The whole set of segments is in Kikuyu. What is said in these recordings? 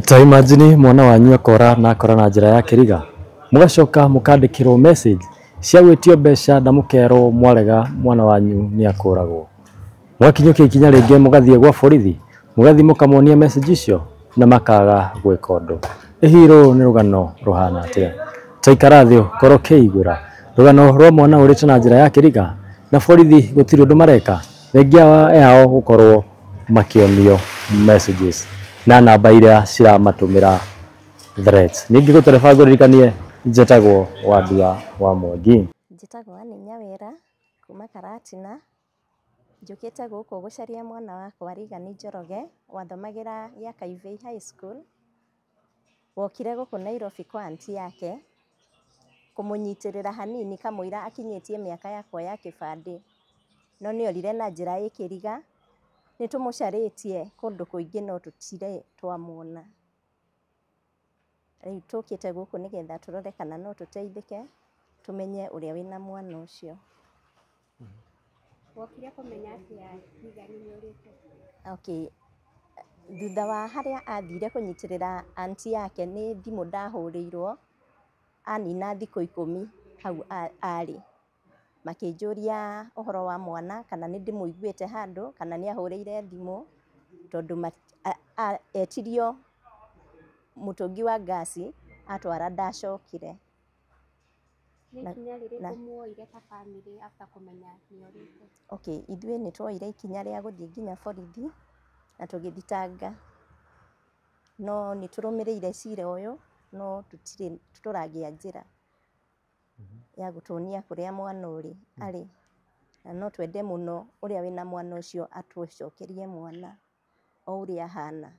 Ta imagine mwana wanyu akora na akora na njĩra ya kĩriga, mũgacoka mũkandĩkĩrwo message cia gwĩtio mbeca na mũkerwo mwarega mwana wanyu nĩ akũragwo. Mũgakinyũkia ikinya rĩngĩ mũgathiĩ gwa borithi, mũgathiĩ mũkamonia message icio na makaga gwĩka ũndũ. Hihi rũrũ nĩ rũgano rũhana atĩa? Ta ikara thĩ ũkorwo ũkĩiguĩra rũgano rwa mwana ũrĩte na njĩra ya kĩriga na borithi gũtirĩ ũndũ mareka thengia yao gũkorwo makĩonio messages na namba iria ciramatũmĩra threats. Ningĩ gũtereba ngũririkanie njetagwo Wandua wa Mwangi. Njĩtagwo Ann Nyawĩra kuma Karatina. Njũkĩte gũkũ gũcaria mwana wakwa Regan Njoroge wathomagĩra Gĩakaivei High School. Wokire gũkũ Nairobi kwa aunty yake kũmũnyitĩrĩra hanini kamũira akinyĩtie mĩaka ya kuoya kĩbandĩ, no nĩ orire na njĩra ĩ kĩriga. Nĩ tũmũcarĩtie kũndũ kũingĩ no tũtirĩ twamuona. Rĩu tũkĩte gũkũ nĩgetha tũrore kana no tũteithĩke tũmenye ũrĩa wĩna mwana ũcio. Wokire kũmenya atĩa Regan nĩorĩte? Okay. Thutha wa harĩa athire kũnyitĩrĩra aunty yake nĩ thimũ ndahũrĩirwo anina thikũ 10 hau arĩ. Makĩnjũria ũhoro wa mwana kana nĩ ndĩmũiguĩte handũ kana nĩ ahũrĩire thimũ tondũ etirio mũtũngi wa ngasi atwara ndacokire. Nĩ ikinya rĩrĩkũ muoire ta bamĩrĩ after kũmenya nĩorĩte? Okay, ithuĩ nĩ tuoire ikinya rĩa gũthiĩ nginya borithi na tũgĩthitanga, no nĩ tũrũmĩrĩire cira ũyũ no tũtirĩ tũragĩa njĩra ya gũtuonia kũrĩa mwana ũrĩ arĩ, na no twende mũno ũrĩa wĩna mwana ũcio atũcokerie mwana o ũrĩa ahana.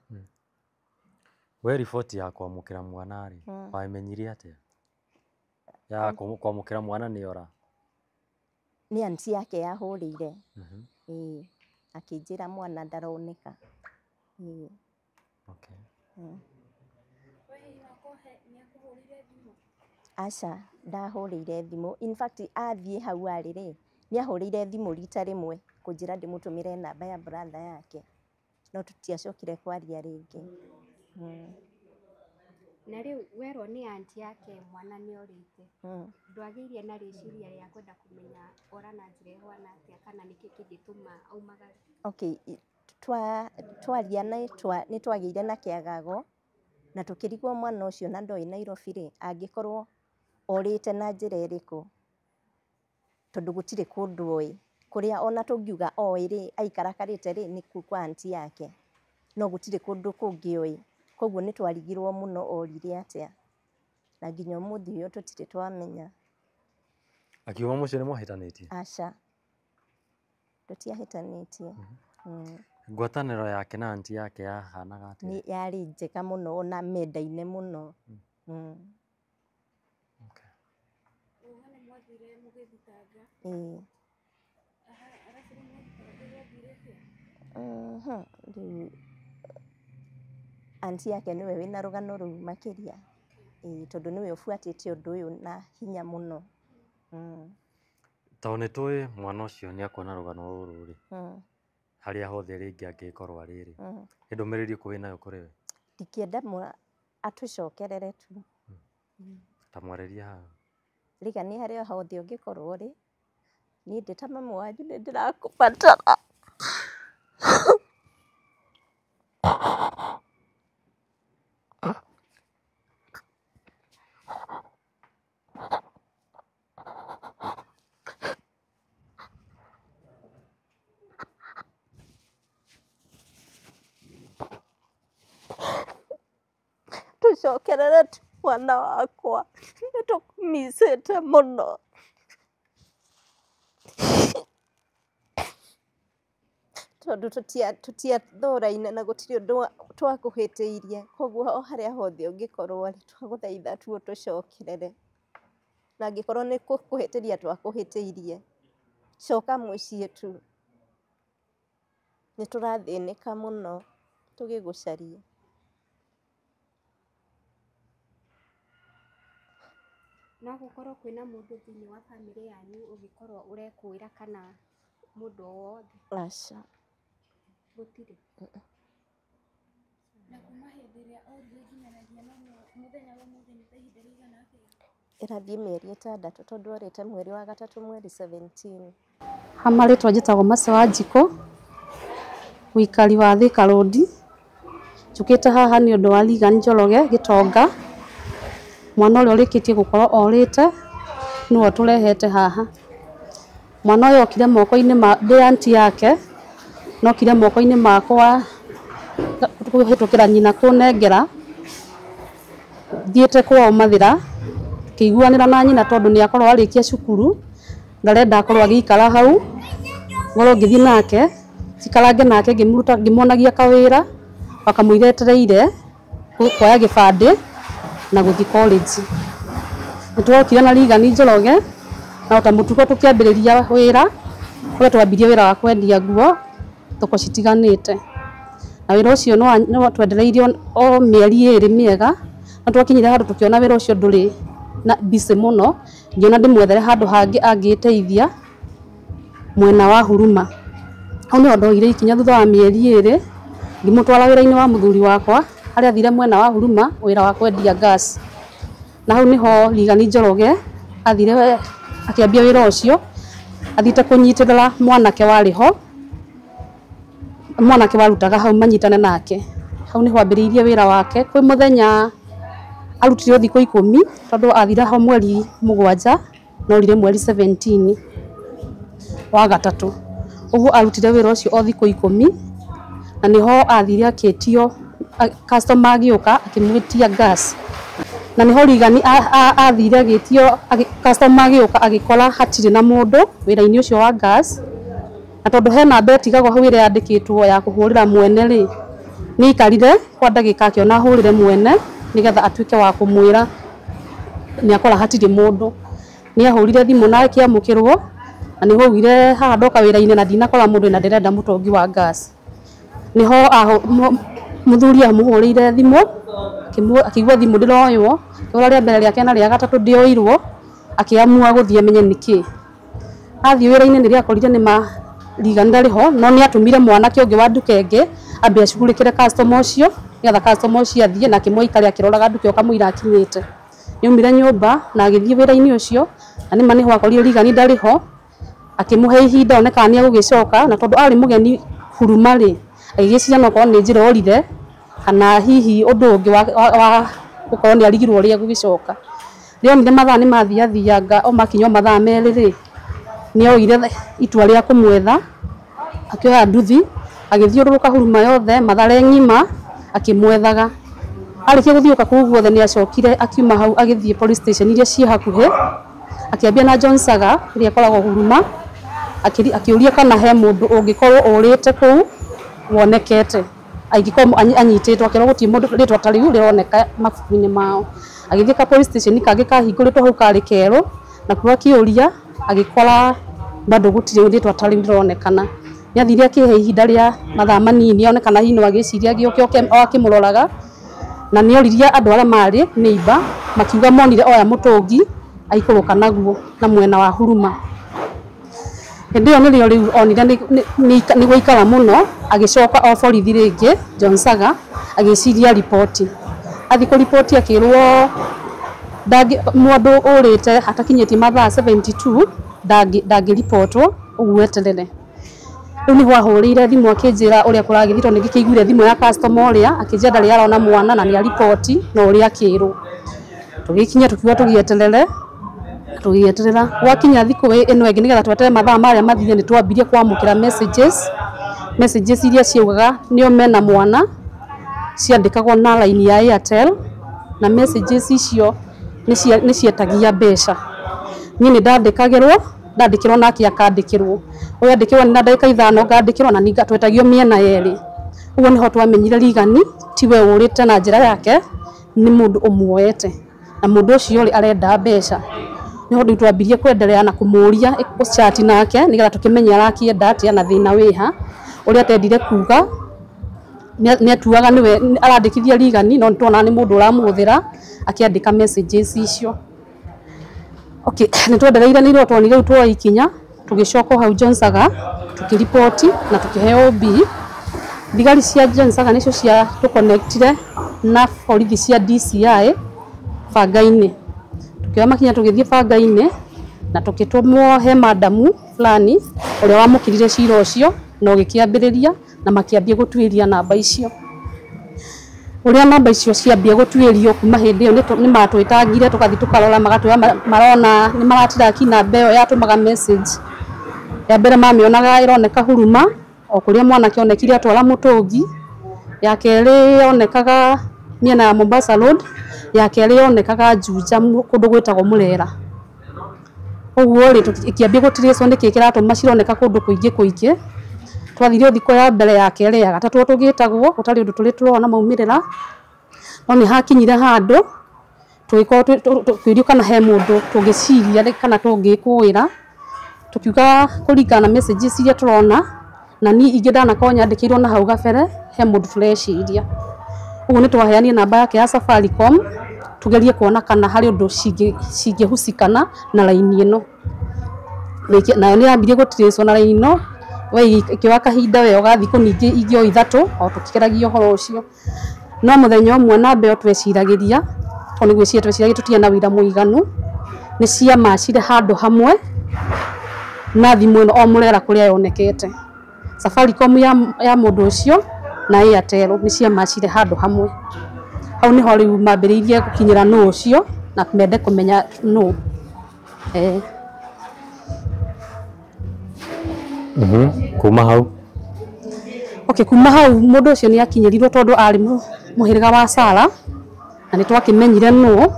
We riboti ya kwamũkĩra mwana rĩ, wamenyire atĩa? Ya kwamũkĩra mwana nĩ ora? Nĩ aunty yake yahũrĩire, ĩĩ, akĩnjĩra mwana ndaroneka. Ĩĩ. Okay. Aca, ndahũrĩire thimũ. In fact athiĩ hau arĩ rĩ, nĩ ahũrĩire thimũ rita rĩmwe kũnjĩra ndĩmũtũmĩre namba ya brother yake, no tũtiacokire kwaria rĩngĩ. Na rĩu werwo nĩ aunty yake mwana nĩorĩte, ndwagĩire na rĩciria rĩa kwenda kũmenya ora na njĩra ĩhana atĩa kana nĩkĩ kĩngĩtũma aumagare? Okay, twaria nĩ twagĩire na kĩagago na tũkĩrigwo mwana ũcio na ndoĩ Nairobi rĩ, angĩkorwo orĩte na njĩra ĩrĩkũ, tondũ gũtirĩ kũndũ oĩ. Kũrĩa ona tũngiuga oĩ rĩ, aikarakarĩte rĩ, nĩ kũu kwa aunty yake, no gũtirĩ kũndũ kũngĩ oĩ. Koguo nĩ twarigirwo mũno orire atĩa, na nginya ũmũthĩ ũyũ tũtirĩ twamenya. Akiuma mũciĩ nĩ mwahĩtanĩtie? Aca, tũtiahĩtanĩtie. Ngwatanĩro yake na aunty yake yahanaga atĩa? Nĩ yarĩ njega mũno ona mendaine mũno. Okay. Ĩĩ. Rĩu aunty yake nĩwe wĩna rũgano rũu makĩria, ĩĩ, tondũ nĩwe ũbuatĩte ũndũ ũyũ na hinya mũno. Tondũ nĩ tũĩ mwana ũcio nĩ akuona rũgano rũrũ rĩ, harĩa hothe rĩngĩ angĩkorwo arĩ rĩ, nĩ ndũmĩrĩri ĩrĩkũ wĩnayo kũrĩ we? Ndingĩenda atũcokerere tu. Ta mwarĩrie haha. Regan harĩa hothe ũngĩkorwo ũrĩ, niĩ ndĩ ta mami wanyu nĩ ndĩrakũbatara. Tũcokerere tu mwana wakwa, nĩ tũkũmicĩte mũno. Tondũ tũtiathũraine na gũtirĩ ũndũ twakũhĩtĩirie, koguo o harĩa hothe ũngĩkorwo ũrĩ twagũthaitha tu ũtũcokerere. Na angĩkorwo nĩ kũhĩtĩria twakũhĩtĩirie, coka mũciĩ tu. Nĩ tũrathĩnĩka mũno tũgĩgũcaria. No gũkorwo kwĩna mũndũ thĩinĩ wa bamĩrĩ yanyu ũngĩkorwo ũrekwĩra kana mũndũ o wothe? Aca. Gũtirĩ. Na kuma hĩndĩ ĩrĩa orire Ĩrathiĩ mĩeri 6 tondũ orĩte mweri wa 3 mweri 17. Ha marĩtwa njĩtagwo Mercy Wanjikũ, mũikari wa Thika Road. Njũkĩte haha nĩ ũndũ wa Reagan Njoroge Gĩtonga, mwana ũrĩa ũrĩkĩtie gũkorwo orĩte nĩwe ũtũrehete haha. Mwana ũyũ okire moko-inĩ ma ndĩ aunty yake, na okire moko-inĩ makwa kũhĩtũkĩra nyina kũnengera, thiĩte kwao Mathĩra, tũkĩiguanĩra na nyina tondũ nĩ akorwo arĩkia cukuru, ndarenda akorwo agĩikara hau, ngorwo ngĩthiĩ nake, njikarange nake ngĩmũruta ngĩmuonagia kawĩra, wakamũira etereire kuoya gĩbandĩ na gũthiĩ college. Nĩtwokire na Reagan Njoroge, na ota mũtugo tũkĩambĩrĩria wĩra, ũrĩa twambirie wĩra wa kwendia nguo thoko citiganĩte. Na wĩra ũcio nĩ twendereirie o mĩeri 2 mĩega, na twakinyire handũ tũkĩona wĩra ũcio ndũrĩ na busy mũno, ngĩona ndĩmwethere handũ hangĩ angĩteithia mwena wa Huruma. Hau nĩho ndoire ikinya thutha wa mĩeri 2, ngĩmũtwara wĩra-inĩ wa mũthuri wakwa, harĩa athire mwena wa Huruma wĩra wa kwendia gas. Na hau nĩho Reagan Njoroge athire akĩambia wĩra ũcio, athiĩte kũnyitĩrĩra mwanake warĩ ho, mwanake warutaga hau manyitane nake. Hau nĩho ambĩrĩirie wĩra wake. Kwĩ mũthenya arutire thikũ 10 tondũ athire ho mweri 7 na orire mweri 17 wa 3. Ũguo arutire wĩra ũcio o thikũ 10 na nĩho athire akĩtio customer agĩũka akĩmwĩtia gas. Na nĩho Reagan athire agĩtio customer agĩũka agĩkora hatirĩ na mũndũ wĩra-inĩ ũcio wa gas. Na tondũ he namba ĩtigagwo hau ĩrĩa yandĩkĩtwo ya kũhũrĩra mwene rĩ, nĩ aikarire kwa ndagĩka akĩona ahũrĩre mwene nĩgetha atuĩke wa kũmwĩra nĩ akora hatirĩ mũndũ. Nĩ ahũrire thimũ na akĩamũkĩrwo, na nĩho augire haha ndoka wĩra-inĩ na ndinakora mũndũ na ndĩrenda mũtũngi wa gas. Nĩho mũthuri amũhũrĩire thimũ, akĩigua thimũ ndĩroywo, akĩhũra rĩa mbere rĩa kena rĩa gatatũ ndĩoirwo, akĩamua gũthiĩ amenye nĩkĩ. Athiĩ wĩra-inĩ nĩrĩo akorire nĩma Reagan ndarĩ ho, no nĩ atũmire mwanake ũngĩ wa nduka ĩngĩ ambe acugurĩkĩre customer ũcio, nĩgetha customer ũcio athiĩ na akĩmũikare aikare akĩroraga nduka ĩyo kamũira akinyĩte. Nĩaumire nyũmba na agĩthiĩ wĩra-inĩ ũcio, na nĩma nĩho akorire Reagan ndarĩ ho, akĩmũhe ihinda one kana nĩegũgĩcoka, na tondũ arĩ mũgeni Huruma rĩ, agĩgĩciria no korwo nĩ njĩra orire, kana hihi ũndũ ũngĩ wa gũkorwo nĩ arigirwo ũrĩa egũgĩcoka. Rĩonire mathaa nĩ mathiathianga o makinya o mathaa 2 rĩ, nĩoire itua rĩa kũmwetha, akĩoya nduthi, agĩthiũrũrũka Huruma yothe, Mathare ng'ima, akĩmwethaga. Arĩkia gũthiũka kũu guothe nĩ acokire akiuma hau agĩthiĩ police station iria ciĩ hakuhĩ, akĩambia na John Saga ĩrĩa ĩkoragwo Huruma, akĩũria kana he mũndũ ũngĩkorwo ũrĩte kũu wonekete, angĩkorwo anyitĩtwo, akĩrwo gũtirĩ mũndũ rĩtwa ta rĩu rĩroneka mabuku-inĩ mao. Agĩthiĩ ka police station kangĩ kahingũrĩtwo hau karĩ kerũ, nakuo akĩũria agĩkora bado gũtirĩ rĩtwa ta rĩu rĩronekana. Nĩ athire akĩhe ihinda rĩa mathaa manini one kana hihi no agĩciria agĩũke oke o akĩmũroraga, na nĩ oririe andũ arĩa marĩ neighbor, makiuga monire oya mũtũngi aikũrũka naguo na mwena wa Huruma. Hĩndĩ ĩyo nĩrĩo rĩu onire nĩ gũikara mũno, agĩcoka o borithi rĩngĩ John Saga agĩciria riboti. Athiĩ kũriboti akĩrwo mũndũ ũrĩte atakinyĩtie mathaa 72 ndangĩribotwo, ũguo eterere. Rĩu nĩho ahũrĩire thimũ akĩnjĩra ũrĩa kũragĩthiĩ tondũ nĩngĩkĩiguire thimũ ya customer ũrĩa, akĩnjĩra ndarĩ arona mwana na nĩ ariboti na ũrĩa akĩrwo. Tũgĩkinya tũkiuga tũgĩeterere, tũgĩeterera. Gwakinya thikũ ĩno ĩngĩ nĩgetha tweterere mathaa marĩa mathire nĩ twambirie kwamũkĩra messages, messages iria ciaugaga nĩo mena mwana, ciandĩkagwo na line ya Airtel, na messages icio nĩ cietagia mbeca. Niĩ nĩ ndandĩkagĩrwo, ndandĩkĩrwo nake akandĩkĩrwo. Ũyũ andĩkĩrwo na ndagĩka 5 ngandĩkĩrwo na ningĩ twetagio mĩena yerĩ. Ũguo nĩho twamenyire Reagan tiwe ũrĩte na njĩra yake, nĩ mũndũ ũmuoete, na mũndũ ũcio rĩ arenda mbeca. Nĩho rĩu twambirie kwendelea na kũmũria gũchat nake nĩgetha tũkĩmenye arakĩenda atĩa na thĩna wĩha. Ũrĩa atendire kuga nĩ atuaga nĩwe arandĩkithia Reagan, no nĩtuonaga nĩ mũndũ ũramũhũthĩra akĩandĩka messages icio. Okay, nĩ twendereire nĩ twonire rĩu tuoya ikinya, tũgĩcoka hau John Saga, tũkĩriboti na tũkĩheo OB. Thigari cia John Saga nĩcio cia tũconnectire na borithi cia DCI banga-inĩ. Tukĩoya makinya tũgĩthiĩ banga-inĩ na tũgĩtũmwo he madamu fulani ũrĩa wamũkĩrire cira ũcio na ũgĩkĩambĩrĩria na makĩambia gũtuĩria namba icio. Ũrĩa namba icio ciambia gũtuĩrio kuma hĩndĩ ĩyo nĩ matwĩtangire tũgathiĩ tũkarora magatwĩra marona nĩ maratiraki namba ĩyo yatũmaga message. Ya mbere mamĩonaga ĩroneka Huruma o kũrĩa mwanake onekire atwara mũtũngi, ya kerĩ yonekaga mĩena ya Mombasa Road, ya kerĩ yonekaga Juja kũndũ gwĩtagwo Mũrera. Ũguo rĩ ĩkĩambia gũtirĩcwo nĩkĩ kĩratũma cironeka kũndũ kũingĩ kũingĩ. Twathire thikũ ya mbere ya kerĩ ya gatatũ tũgĩtagwo gũtarĩ ũndũ tũrĩ tũrona maumĩrĩra, no nĩ hakinyire handũ tũgĩkorwo tũkĩũrio kana he mũndũ tũngĩciria kana tũngĩkũĩra, tũkiuga kũringana na messages iria tũrona na niĩ ingĩ ndanakorwo nyandĩkĩirwo na hau gabere he mũndũ tũreciria. Ũguo nĩ twaheanire namba yake ya Safaricom tugerie kuona kana harĩ ũndũ cingĩhucikana na raini ĩno. Nayo nĩ yambirie gũtirĩcwo na raini ĩno we ĩkĩoya kahinda we thikũ ningĩ ingĩ o ithatũ o tũkĩgeragia ũhoro ũcio. No mũthenya ũmwe namba ĩyo tweciragĩria tondũ nĩ gwĩciria tweciragia tũtirĩ na wĩira mũiganu, nĩ ciamacire handũ hamwe na thimũ ĩno o Mũrera kũrĩa yonekete. Safaricom ya mũndũ ũcio na Airtel nĩ ciamacire handũ hamwe. Hau nĩho rĩu mambĩrĩirie gũkinyĩra nũ ũcio na mende kũmenya nũ. Kuma hau? Okay, kuma hau mũndũ ũcio nĩ akinyĩrirwo tondũ arĩ mũhĩrĩga wa Sara na nĩ twakĩmenyire nũ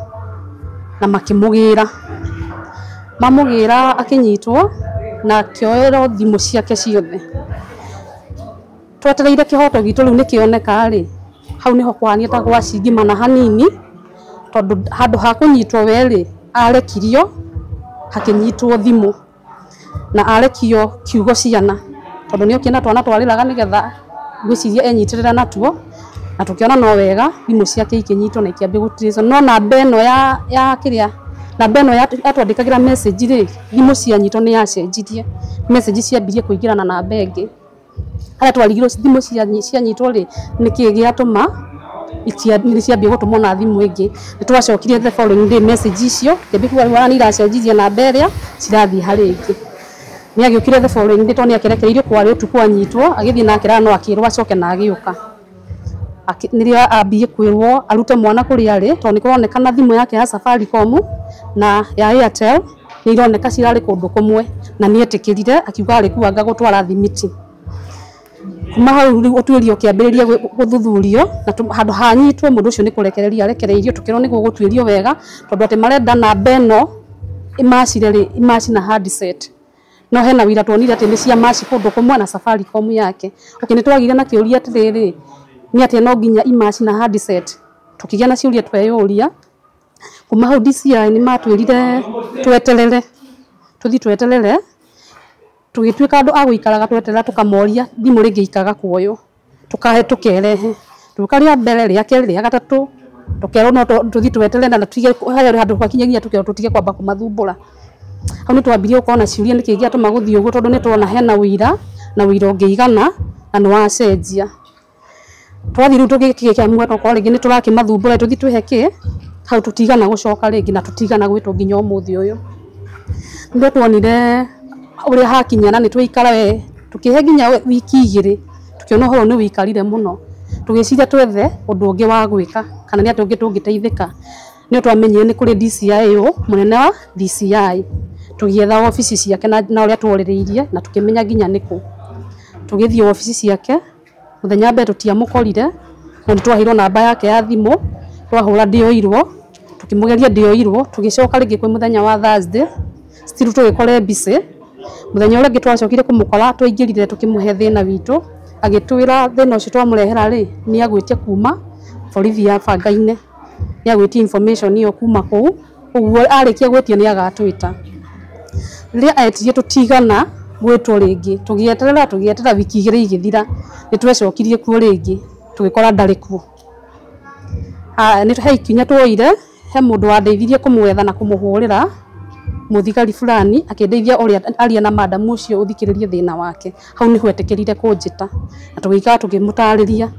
na makĩmũgĩra. Mamũgĩra akĩnyitwo na akĩoerwo thimũ ciake ciothe. Twetereire kĩhoto gitũ rĩu nĩkĩoneka rĩ, hau nĩho kũhania ta gwacingimana hanini tondũ handũ ha kũnyitwo we rĩ arekirio hakĩnyitwo thimũ na arekio kiugo ciana tondũ nĩokire na twana twarĩraga nĩgetha ngwĩciria enyitĩrĩra natuo na tũkĩona no wega thimũ ciake ikĩnyitwo na ikĩambia gũtirĩcwo. No namba ĩno ya kĩrĩa namba ĩno yatwandĩkagĩra message rĩ, thimũ cianyitwo nĩ yacenjirie message ciambirie kũingĩra na namba ĩngĩ. Harĩa twarigirwo thimũ cianyitwo rĩ nĩkĩĩ gĩatũma nĩ ciambia gũtũmwo na thimũ ĩngĩ. Nĩ twacokirie the following day message icio kĩambia kuga rĩu nĩ iracenjirie namba ĩrĩa cirathiĩ harĩ ĩngĩ. Nĩ agĩũkire the following day tondũ nĩ akĩrekereirio kwarĩ ũtukũ anyitwo agĩthiĩ na akĩrara no akĩrwo acoke na agĩũka. Nĩrĩo ambie kwĩrwo arute mwana kũrĩa arĩ tondũ nĩ kũronekana thimũ yake ya Safaricom na ya Airtel nĩ ironeka cirarĩ kũndũ kũmwe na nĩ etĩkĩrire akiuga arĩkuanga gũtwara thimiti. Kuma hau rĩu ũtuĩria ũkĩambĩrĩria gũthuthurio na handũ hanyitwo mũndũ ũcio nĩ kũrekereria arekereirio tũkĩrwo nĩguo gũtuĩrio wega tondũ atĩ marenda namba ĩno ĩmacire rĩ imaci na handset. No hena wĩira tuonire atĩ nĩ ciamaci kũndũ kũmwe na Safaricom yake. Okay, nĩ twagire na kĩũria atĩrĩrĩ nĩ atĩ no nginya imaci na handset. Tũkĩgĩa na ciũria tweyũria. Kuma hau DCI nĩ matwĩrire tweterere tũthiĩ tweterere tũgĩtuĩka andũ a gũikaraga tweterera tũkamoria thimũ rĩngĩ ikaga kuoywo tũkahe tũkerehe tũka rĩa mbere rĩa kerĩ rĩa gatatũ tũkerwo no tũthiĩ tweterere na tũtige harĩa handũ gwakinyagia tũkerwo tũtige kwamba kũmathumbũra. Hau nĩ twambirie gũkorwo na ciũria nĩkĩ gĩatũma gũthiĩ ũguo tondũ nĩ tuona hena wĩira na wĩira ũngĩigana na nĩ wacenjia. Twathiĩ rĩu tũgĩkĩamua tokorwo rĩngĩ nĩ tũrakĩmathumbũra tũthiĩ twĩhe kĩ hau tũtigana gũcoka rĩngĩ na tũtigana gwĩtwo nginya ũmũthĩ ũyũ. Nĩ tuonire ũrĩa hakinya na nĩ twaikara we tũkĩhe nginya wiki igĩrĩ tũkĩona ũhoro nĩ wĩikarire mũno tũgĩciria twethe ũndũ ũngĩ wa gwĩka kana nĩ atĩ ũngĩ tũngĩteithĩka. Nĩ twamenyire nĩ kũrĩ DCI ũyũ mũnene wa DCI tũgĩetha wabici ciake na ũrĩa tworĩrĩirie na tũkĩmenya nginya nĩkũ. Tũgĩthiĩ wabici ciake mũthenya wa mbere tũtiamũkorire no nĩ twaheirwo namba yake ya thimũ twahũra ndĩoirwo tũkĩmũgeria ndĩoirwo tũgĩcoka rĩngĩ kwĩ mũthenya wa Thursday still tũgĩkora busy. Mũthenya ũrĩa ũngĩ twacokire kũmũkora twaingĩrire tũkĩmũhe thĩna witũ agĩtwĩra thĩna ũcio twamũrehera rĩ nĩ agwĩtia kuma borithi ya banga-inĩ nĩ agwĩtia information ĩyo kuma kũu ũguo arĩkia gwĩtia nĩ agatwĩta. Rĩrĩa etirie tũtigana gwĩtwo rĩngĩ tũgĩeterera tũgĩeterera wiki igĩrĩ igĩthira nĩ twecokirie kuo rĩngĩ tũgĩkora ndarĩ kuo. Nĩ he ikinya tuoire he mũndũ wandeithirie kũmwetha na kũmũhũrĩra Muthigari fulani akindeithia uria aria na madamu ucio uthikiririe thina wake. Hau niho etikirire kunjita na tugikara tukimutariria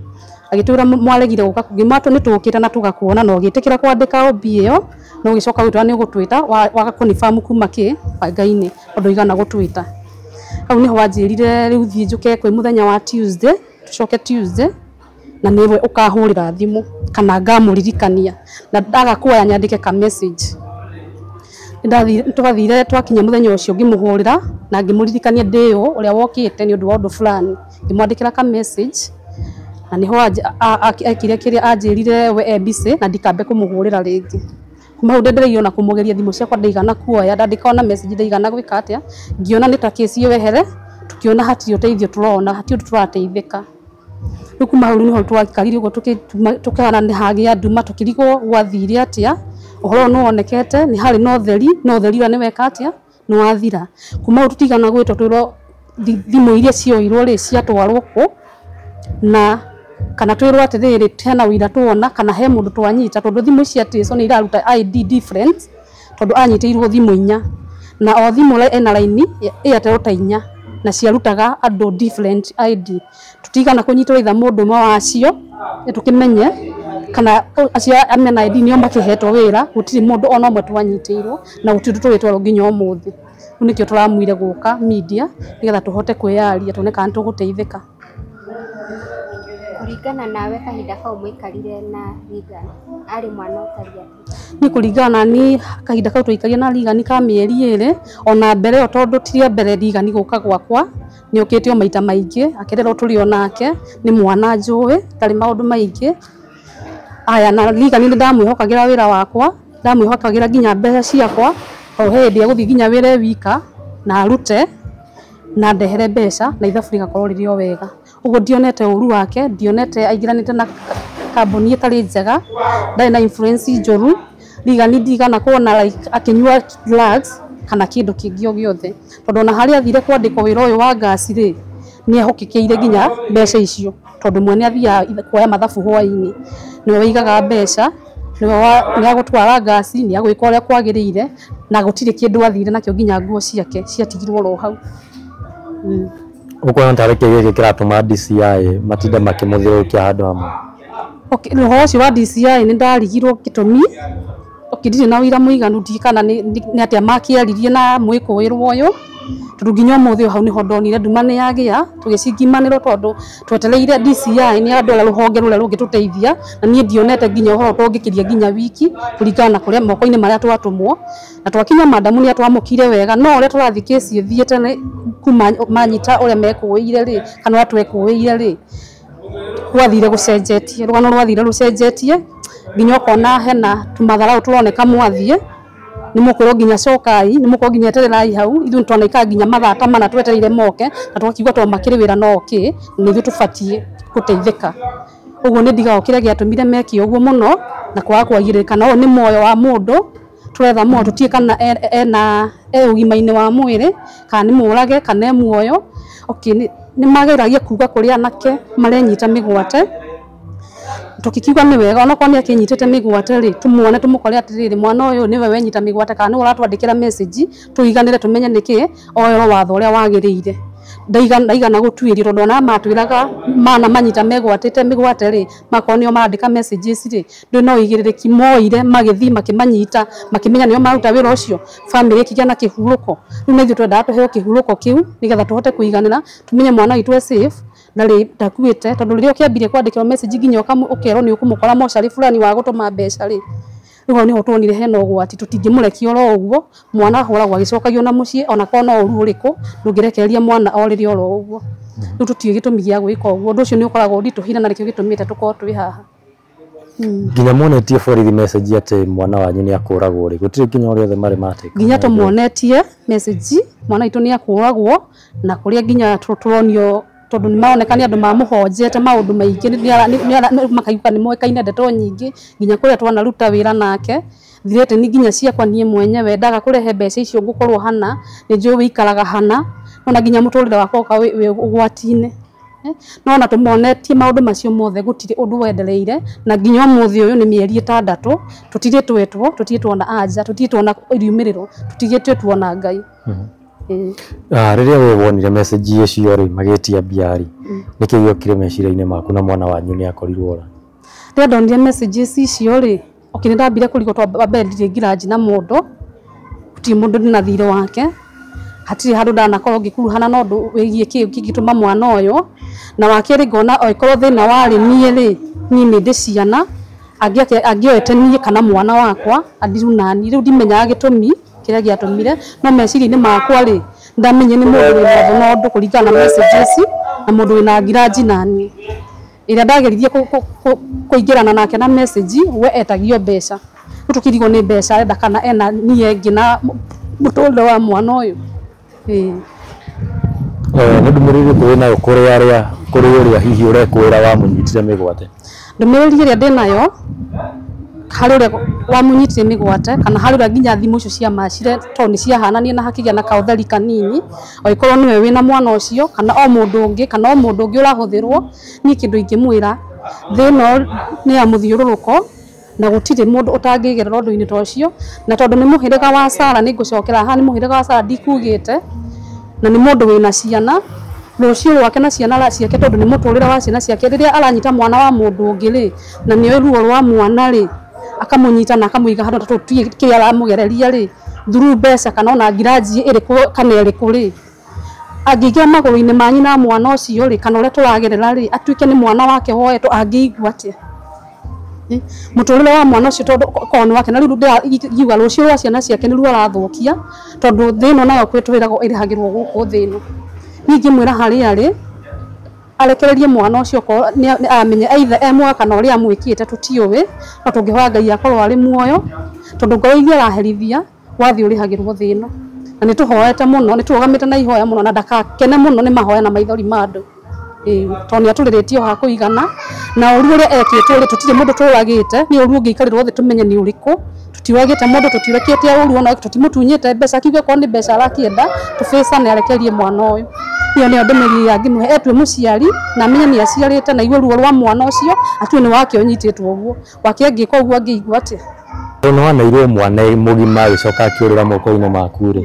agitwira mwaregire guka kugima ni tukite na tugakuona na ugitikira kwandika OB iyo no ugicoka gwitwa ni ugutwita waga confirm kuma ki bangaini undu igana gutwita. Hau niho wanjirire riu thie njuke kwi muthenya wa Tuesday, tucoke Tuesday na niwe ukahurira thimu kana ngamuririkania na ndaga kuoya nyandike ka message. Twathire twakinya muthenya ucio ngimuhurira na ngimuririkania ndiyo uria wokite ni undu wa undu fulani, ngimwandikira ka message na niho ekire kiria anjirire we ABC na ndikambe kumuhurira ringi. Kuma hau ndendereire ona kumugeria thimu ciakwa ndaigana kuoya, ndandika ona message ndaigana gwika atia, ngiona ni ta kesi iyo wehere, tukiona hatiri uteithio turona, hatiri undu turateithika. Riu kuma hau niho twakarire uguo tukihana ni hagia nduma tukirigwo gwathire atia uhoro no wonekete ni hari no theri no theri ni weka atia ni wathira. Kuma hau tutigana gwitwo twirwo thimu iria cioirwo ri ciatwarwo ku na kana twirwo atiriri hena wira tuona kana he mundu twanyita tondu thimu cia tico ni iraruta ID different tondu anyitiirwo thimu inya na o thimu ena laini Airtel ta inya na ciarutaga andu different ID. Tutigana kunyitwo itha mundu umwe wacio tukimenye kana acio amena ID nio makihetwo wira, gutiri mundu ona umwe twanyitiirwo na gutiri turitwarwo nginya umuthi. Riu nikio turamuire guka media nigetha tuhote kwiyaria tuone kana tuguteithika. Kuringana nawe kahinda kau mwikarire na Regan ari mwana ũtariĩ atĩa? Ni kuringana ni kahinda kau twikarire na Regan ka mĩeri ĩrĩ ona mbere ĩyo tondu ti rĩa mbere Regan gũka gwakwa nĩ okĩte o maita maingĩ akererwo tũrĩ o nake nĩ mwana njũĩ ndarĩ maũndũ maingĩ. Aya na Regan nĩ ndamwĩhokagĩra wĩra wakwa, ndamwĩhokagĩra nginya mbeca ciakwa o hĩndĩ egũthiĩ nginya wĩra e wika na arute na ndehere mbeca na ithabu rĩgakorwo rĩrĩ o wega. Uguo ndionete ũru wake, ndionete aingĩranĩte na kambuni ĩtarĩ njega, ndarĩ na influence njũru. Regan ndigana kuona like akĩnyua drugs kana kĩndũ kĩngĩ o gĩothe tondu ona harĩa athire kwandĩkwo wĩra ũyũ wa ngasi rĩ nĩ ehokĩkĩire nginya mbeca icio tondu mwene athiaga kuoya mathabu hwaĩ-inĩ nĩwe waigaga mbeca, nĩwe nĩagũtwara ngasi, nĩagwĩka ũrĩa kwagĩrĩire na gũtirĩ kĩndũ athire nakĩo nginya nguo ciake ciatigirwo oro hau. Ukuona tarĩ kĩ gĩkĩ kĩratũma DCI matinde makĩmũthiũrũrũkia handũ hamwe? Okay, ũhoro ũcio wa DCI nĩ ndarigirwo gĩtũmi. Okay, ndirĩ na ũira mũiganu ndiĩ kana nĩ atĩa makĩaririe na mwĩkũĩrwo ũyũ tondu nginya ũmũthĩ hau niho ndonire nduma nĩ yagĩa tũgĩcingimanĩrwo tondu twetereire DCI nĩ andũ arĩa rũhonge rũrĩa rũngĩtũteithia na niĩ ndionete nginya ũhoro tũngĩkĩria nginya wiki kũringana na kũrĩa moko-inĩ marĩa twatũmwo na twakinya madamu nĩ atwamũkire wega no ũrĩa tũrathiĩ kĩci ĩthiĩte kuma manyita ũrĩa mekũĩire rĩ kana ũrĩa twekũĩire rĩ gwathire gũcenjetie rũgano rwathire rũcenjetie nginya ũkona hena tũmatharau tũroneka mwathiĩ nĩ mũkwĩrwo nginya cokai nĩ mũkwĩrwo nginya etererai hau ithuĩ twanaikara nginya mathaa ta mana twetereire moke na tũgakiuga to makĩrĩ wĩra no kĩ nĩ ithuĩ tũbatiĩ gũteithĩka. Ũguo nĩ ndigagwo kĩrĩa gĩatũmire meke ũguo mũno na kwaga kwagĩrĩka na ũyũ nĩ muoyo wa mũndũ tũretha muoyo tũtiĩ kana ena e ũgima-inĩ wa mwĩrĩ kana nĩ mũrage kana e muoyo. Okay, nĩ mageragia kuga kũrĩ anake marenyita mĩgwate tukikiuga nĩ wega onokorwo nĩ akĩnyitĩte mĩgwate rĩ tũmuone tũmũkore atĩrĩrĩ mwana ũyũ nĩwe wenyita mĩgwate kana nĩwe ũratwandĩkĩra message tũiganĩre tũmenye nĩkĩ oerwo watho ũrĩa wagĩrĩire. Ndaigana gũtuĩrio tondũ ona matwĩraga mana manyita megwatĩte mĩgwate rĩ makorwo nĩo marandĩka messages rĩ ndũĩ no ũigĩrĩrĩki moire magĩthiĩ makĩmanyita makĩmenya nĩo maruta wĩra ũcio famĩlĩ ĩkĩgĩa na kĩhurũko. Rĩu nĩ ithuĩ twendaga tũheo kĩhurũko kĩu nĩgetha tũhote kũiganĩra tũmenye mwana witũ e safe ndarĩ ndakuĩte tondu rĩrĩa ũkĩambirie kwandĩkĩrwo message nginya ũkerwo nĩ ũkũmũkora mocarĩ fulani wa gũtũma mbeca rĩ rĩu hau nĩho tuonire hena ũgwati tũtingĩmũrekia oro ũguo mwana ahũragwo agĩcokagio na mũciĩ ona korwo no ũru ũrĩkũ ndũngĩrekereria mwana orĩre oro ũguo. Rĩu tũtiũĩ gĩtũmi gĩa gwĩka ũguo ũndũ ũcio nĩ ũkoragwo ũritũhĩire na nĩkĩo gĩtũmĩte tũkorwo twĩ haha. Nginya muonetie borithi message atĩ mwana wanyu nĩ akũragwo rĩ gũtirĩ nginya ũrĩa othe marĩ matĩka nginya tũmuonetie message mwana witũ nĩ akũragwo na kũrĩa nginya tũronio tondu nĩ maroneka nĩ andũ mamũhonjete maũndũ maingĩ makaiguka nĩ moĩkaine ndeto nyingĩ nginya kũrĩa twanaruta wĩra nake thirĩte ni nginya ciakwa niĩ mwenyewe ndaga kũrehe mbeca icio ngũkorwo hana nĩ njũĩ wĩikaraga hana ona nginya mũtũrĩre wakwa ũka wĩ ũgwati-inĩ. No na tũmonetie maũndũ macio mothe gũtirĩ ũndũ wendereire na nginya ũmũthĩ ũyũ nĩ mĩeri 6 tũtirĩ twetwo, tũtirĩ tuona anja, tũtirĩ tuona riumĩrĩro, tũtigĩtio tuona Ngai. Rĩrĩa we wonire message icio rĩ magĩtia mbia rĩ, nĩkĩ gĩokire meciria-inĩ maku na mwana wanyu nĩ akorirwo ora? Rĩrĩa ndonire messages icio rĩ, okay, nĩndambire kũrigwo tondũ wa mbere ndirĩ ngiranji na mũndũ, gũtirĩ mũndũ ndĩ na thirĩ wake, hatirĩ handũ ndanakorwo ngĩkuruhana na ũndũ wĩgiĩ kĩĩ kĩngĩtũma mwana ũyũ, na wa kerĩ ngona angĩkorwo thĩna warĩ niĩ rĩ, niĩ nĩ ndĩ ciana, angĩoete niĩ kana mwana wakwa andiru nani, rĩu ndimenyaga gĩtũmi kĩrĩa gĩatũmire, no meciria-inĩ makwa rĩ, ndamenye nĩ mũndũ wĩna ũndũ na ũndũ kũringana na messages na mũndũ wĩna ngiranji nani. Ĩrĩa ndageririe kũingĩrana nake na message, we etagio mbeca, rĩu tũkĩrigwo nĩ mbeca arenda kana ena niĩ ĩngĩ na mũtũrĩre wa mwana ũyũ. Nĩ ndũmĩrĩri ĩrĩkũ wĩnayo kũrĩ arĩa kũrĩ ũrĩa hihi ũrekwĩra wamũnyitire mĩgwate? Ndũmĩrĩri ĩrĩa ndĩnayo harĩ ũrĩa wamũnyitire mĩgwate kana harĩ ũrĩa nginya thimũ icio ciamacire tondũ nĩ ciahananie na hakĩgĩa na kaũtheri kanini, angĩkorwo nĩwe wĩna mwana ũcio kana o mũndũ ũngĩ kana o mũndũ ũngĩ ũrahũthĩrwo, niĩ kĩndũ ingĩmwĩra thĩ ĩno nĩ ya mũthiũrũrũko na gũtirĩ mũndũ ũtangĩgerera ũndũ-inĩ ta ũcio, na tondũ nĩ mũhĩrĩga wa Sara, nĩ ngũcokera haha, nĩ mũhĩrĩga wa Sara ndikugĩte, na nĩ mũndũ wĩna ciana, rũciũ rwake na ciana ciake tondũ nĩ mũtũrĩre wa ciana ciake, rĩrĩa aranyita mwana wa mũndũ ũngĩ rĩ, na nĩoĩ ruo rwa mwana rĩ, akamũnyita na akamũiga handũ ta tũtiĩ kĩrĩa aramũgereria rĩ, through mbeca kana ona ngiranji ĩrĩkũ kana ĩrĩkũ rĩ, angĩingĩra magũrũ-inĩ ma nyina mwana ũcio rĩ, kana ũrĩa tũragerera rĩ, atuĩke nĩ mwana wake woetwo, angĩigua atĩa? Mũtũrĩre wa mwana ũcio tondũ korwo nĩ wake, na rĩu ndĩraigua rũciũ rwa ciana ciake nĩruo arathũkia, tondũ thĩ ĩno nayo kwĩtwĩragwo ĩrĩhagĩrwo gũkũ thĩ ĩno. Niĩ ingĩmwĩra harĩa arĩ arekererie mwana ũcio okorwo nĩ amenye either e muoyo kana ũrĩa amwĩkĩte tũtiũĩ, no tũngĩhoya Ngai akorwo arĩ muoyo, tondũ ngoro iria araherithia wathiĩ ũrĩhagĩrwo thĩ ĩno. Na nĩ tũhoete mũno, nĩ tũrũgamĩte na ihoya mũno, na ndakakene mũno nĩ mahoya na maithori ma andũ. Tondũ nĩ atũrĩrĩtie o ha kũigana, na ũru ũrĩa ekĩtwo rĩ, tũtirĩ mũndũ tũragĩte, nĩ ũru ũngĩikarĩrwo thĩ tũmenye nĩ ũrĩkũ, tũtiũragĩte mũndũ, tũtiũrekete ũru ona tũtimũtunyĩte mbeca, akiuge okorwo nĩ mbeca arakĩenda, tũbĩcane arekererie mwana ũyũ. Ĩyo nĩyo ndũmĩrĩri ĩrĩa angĩmũhe, etue mũciari na amenye nĩ aciarĩte na aigue ruo rwa mwana ũcio, atue nĩ wake ũnyitĩtwo ũguo, wake angĩka ũguo angĩigua atĩa? Tondũ nĩ waneirwo mwana mũgima agĩcoka akĩũrĩra moko-inĩ maku rĩ,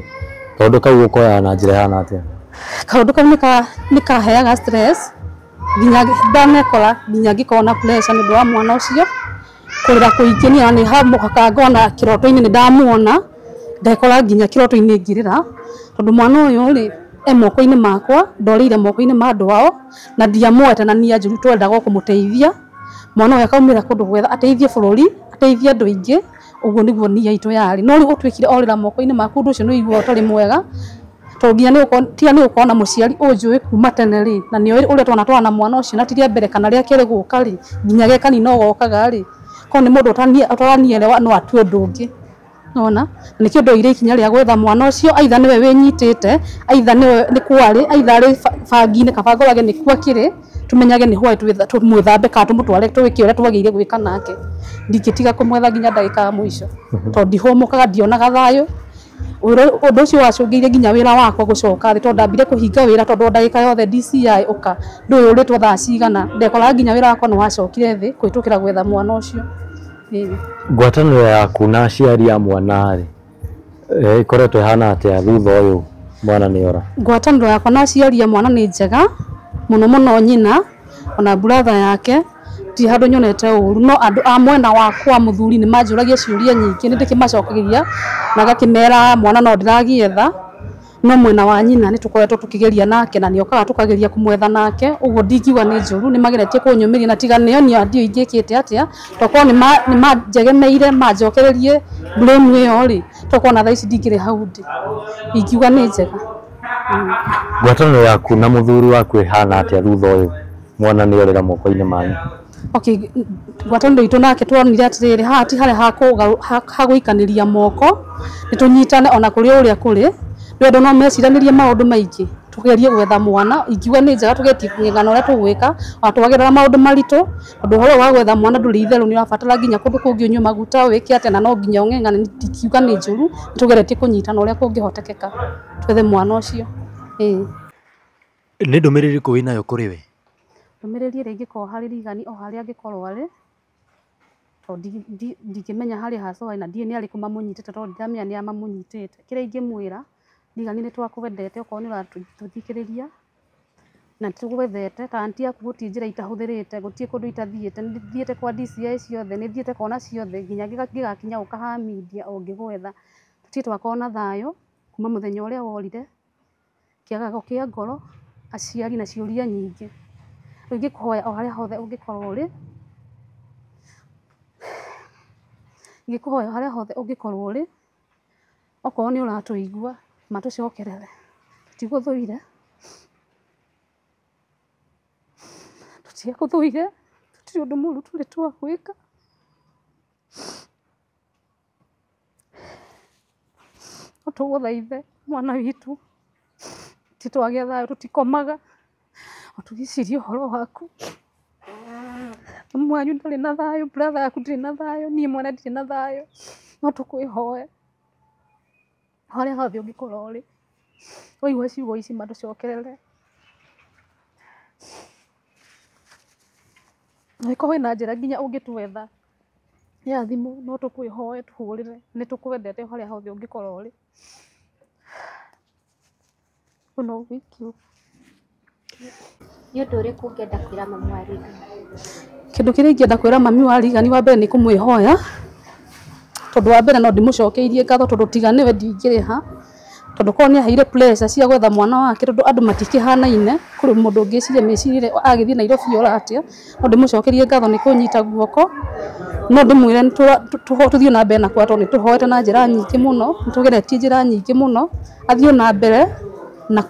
kaũndũ kau ũkoyaga na njĩra ĩhana atĩa? Kaũndũ kau nĩ kaheaga stress nginya ndanekora nginya ngĩkorwo na pressure nĩ ũndũ wa mwana ũcio, kũrĩra kũingĩ niĩ nĩ mũhaka ngona kĩroto-inĩ nĩ ndamuona, ndekora nginya kĩroto-inĩ ngĩrĩra, tondũ mwana ũyũ rĩ e moko-inĩ makwa, ndorĩire moko-inĩ ma andũ ao, na ndiamuoete na nia njũru, twendaga o kũmũteithia. Mwana ũyũ akaumĩra kũndũ gwetha ateithie bũrũri, ateithie andũ aingĩ, ũguo nĩguo nia itũ yarĩ. No rĩu ũtuĩkire orĩra moko-inĩ maku, ũndũ ũcio nĩ ũiguaga ũtarĩ mwega, tondũ nginya tiga nĩ ũkorwo na mũciari ũnjũĩ kuma tene rĩ, na nĩoĩ ũrĩa twanatwarana na mwana ũcio, na ti rĩa mbere kana rĩa kerĩ gũka rĩ, nginya ge kanini no gokaga rĩ, korwo nĩ mũndũ ũtaranielewa no atue ũndũ ũngĩ. Nĩwona? Na nĩkĩo ndoire ikinya rĩa gwetha mwana ũcio, either nĩwe wĩnyitĩte, either nĩwe nĩ kwarĩ, either arĩ bangi-inĩ, kaba ngorage nĩkuo akĩrĩ, tũmenyage nĩ hwaĩ tũmwĩthambe kana tũmũtware twĩke ũrĩa twagĩrĩire gwĩka nake. Ndingĩtiga kũmwetha nginya ndagĩka ya mũico, tondũ ndihũmũkaga, ndionaga thayũ. Ũndũ ũcio wacũngĩrĩirie nginya wĩra wakwa gũcoka thĩ, tondũ ndambire kũhinga wĩra tondũ o ndagĩka yothe DCI ũka, ndũĩ ũrĩtwo thaa cigana, ndekoraga nginya wĩra wakwa nĩ wacokire thĩ kũhĩtũkĩra gwetha mwana ũcio. Ngwatanĩro yaku na aciari a mwana rĩ, ĩkoretwo ĩhana atĩa thutha ũyũ mwana nĩ ora? Ngwatanĩro yakwa na aciari a mwana nĩ njega mũno mũno, nyina ona brother yake ti handũ nyonete ũru, no andũ a mwena wakwa mũthuri nĩ manjũragia ciũria nyingĩ, nĩ ndĩkĩmacokagĩria na ngakĩmera mwana no ndĩragĩetha, no mwena wa nyina nĩ tũkoretwo tũkĩgeria nake na nĩokaga tũkageria kũmwetha nake, ũguo ndingiuga nĩ njũru, nĩ mageretie kũnyũmĩria na tiga nĩo niĩ ndiũĩ ingĩkĩte atĩa, tokorwo nĩ manjegemeire manjokererie blame ĩyo rĩ, tokorwo na thaa ici ndingĩrĩ hau ndĩ, ingiuga nĩ njega. Ngwatanĩro yaku na mũthuri waku ĩhana atĩa thutha ũyũ mwana nĩ orĩra moko-inĩ manyu? Okay, ngwatanĩro itũ nake tuonire atĩrĩrĩ, haha ti harĩa ha gũikanĩria moko, nĩ tũnyitane ona kũrĩ ũrĩa kũrĩ, nĩ andũ no meciranĩrie maũndũ maingĩ, tũgerie gwetha mwana, ingiuga nĩ njega tũgerie kũng'eng'ana ũrĩa tũgwĩka, ona twagerera maũndũ maritũ, tondũ ũhoro wa gwetha mwana ndũrĩ itherũ, nĩ ũrabatara nginya kũndũ kũngĩ ũnyue maguta wĩke atĩa, na no nginya ũng'eng'ane, ndingiuga nĩ njũru, nĩ tũgeretie kũnyitana ũrĩa kũngĩhotekeka twethe mwana ũcio. Nĩ ndũmĩrĩri ĩrĩkũ wĩnayo kũrĩ we? Ndũmĩrĩri ĩrĩa ĩngĩkorwo harĩ Rigani o harĩa angĩkorwo arĩ, tondũ ndingĩmenya harĩa hacwa na ndiũĩ nĩ arĩkũ mamũnyitĩte tondũ ndiramenya nĩa mamũnyitĩte. Kĩrĩa ingĩmwĩra, Rigani nĩ twakwendete okorwo nĩ ũratũthikĩrĩria na tũgwethete ta aunty yaku gũtirĩ njĩra itahũthĩrĩte, gũtirĩ kũndũ itathiĩte, nĩ thiĩte kwa DCI ciothe, nĩ thiĩte kona ciothe nginya ngĩgakinya gũka haha media o ngĩgwetha. Tũtirĩ twakorwo na thayũ kuma mũthenya ũrĩa worire, kĩagago kĩa ngoro, aciari na ciũria nyingĩ. Rĩu ingĩkũhoya o harĩa hothe ũngĩkorwo ũrĩ, ingĩkũhoya o harĩa hothe ũngĩkorwo ũrĩ, okorwo nĩ ũratũigua, matũcokerere. Tũtigũthũire, tũtiagũthũire, tũtirĩ ũndũ mũũru tũrĩ twagwĩka. No tũgũthaithe mwana witũ, titwagĩa thayũ, tũtikomaga o tũgĩciria ũhoro waku. Mami wanyu ndarĩ na thayũ, brother yaku ndĩrĩ na thayũ, niĩ mwene ndirĩ na thayũ. No tũkwĩhoe harĩa hothe ũngĩkorwo ũrĩ, waigua ciugo ici matũcokerere. Angĩkorwo wĩna njĩra nginya ũngĩtwetha ya thimũ, no tũkwĩhoe tũhũrĩre, nĩ tũkwendete o harĩa hothe ũngĩkorwo ũrĩ. Ũguo noguo ingiuga. Nĩ ũndũ ũrĩkũ ũngĩenda kwĩra mami wa Rigani? Kĩndũ kĩrĩa ingĩenda kwĩra mami wa Rigani wa mbere nĩ kũmwĩhoya, tondũ wa mbere no ndĩmũcokeirie ngatho tondũ tiga nĩwe ndingĩrĩha, tondũ korwo nĩ aheire pressure cia gwetha mwana wake, tondũ andũ matikĩhanaine, kũrĩ mũndũ ũngĩciria meciria agĩthiĩ Nairobi ora atĩa, no ndĩmũcokerie ngatho nĩ kũnyita guoko, no ndĩmwĩre tũthiĩ na mbere na kuoya tondũ nĩ tũhoete na njĩra nyingĩ mũno, nĩ tũgeretie njĩra nyingĩ mũno, athiĩ na mbere na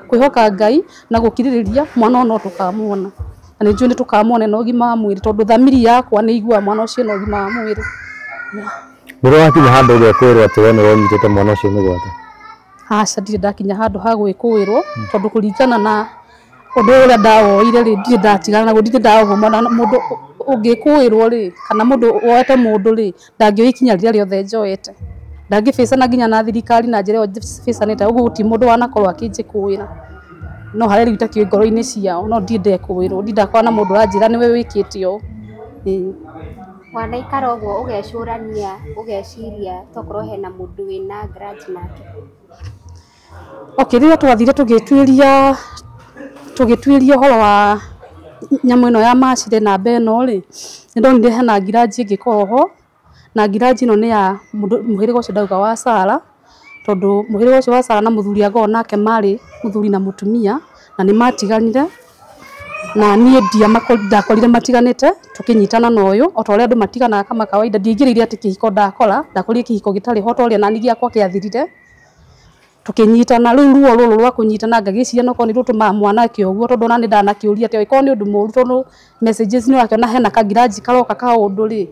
kwĩhoka Ngai na gũkirĩrĩria mwana ũyũ no tũkamuona. Na nĩ njũĩ nĩ tũkamuona na ũgima wa mwĩrĩ tondũ thamiri yakwa nĩ iguaga mwana ũcio na ũgima wa mwĩrĩ. Nĩ wakinya handũ ũgekwĩrwo atĩ we nĩwe ũnyitĩte mwana ũcio mĩgwate? Aca, ndirĩ ndakinya handũ ha gwĩkũĩrwo tondũ kũringana na ũndũ ũrĩa ndawoire rĩ, ndirĩ ndatigana naguo, ndirĩ ndaũgwo mwana. Mũndũ ũngĩkũĩrwo rĩ, kana mũndũ woete mũndũ rĩ, ndangĩoya ikinya rĩrĩa rĩothe njoete, ndangĩbĩcana nginya na thirikari na njĩra ĩyo bĩcanĩte ũguo, gũtirĩ mũndũ wanakorwo akĩnjĩkũĩra, no harĩa rĩu itakĩũĩ ngoro-inĩ ciao, no ndirĩ ndekũĩrwo, ndirĩ ndakorwo na mũndũ ũranjĩra nĩwe wĩkĩte ũũ. Ĩĩ. Wanaikara ũguo ũgecũrania, ũgeciria tokorwo hena mũndũ wĩna grudge nake? Okay, rĩrĩa twathire tũgĩtuĩria ũhoro wa nyamũ ĩno ya macire namba ĩno rĩ, nĩ ndonire hena ngiraji ĩngĩkorwo ho, na ngiraji ĩno nĩ ya mũhĩrĩga ũcio ndauga wa Sara, tondũ mũhĩrĩga ũcio wa Sara na mũthuri akoragwo nake marĩ mũthuri na mũtumia, na nĩ matiganire, na niĩ ndakorire matiganĩte, tũkĩnyitana na ũyũ o ta ũrĩa andũ matiganaga kama kawaida. Ndiaingĩrĩire atĩ kĩhiko ndakora, ndakorire kĩhiko gĩtarĩ ho ta ũrĩa nani gĩakwa kĩathirire, tũkĩnyitana. Rĩu ruo rũrũ rwa kũnyitana ngagĩciria no korwo nĩ rũtũmaga mwana eke ũguo, tondũ ona nĩ ndanakĩũria atĩ angĩkorwo nĩ ũndũ mũũru, tondũ messages nĩ ũrakĩona hena kangiraji karoka kaũndũ rĩ,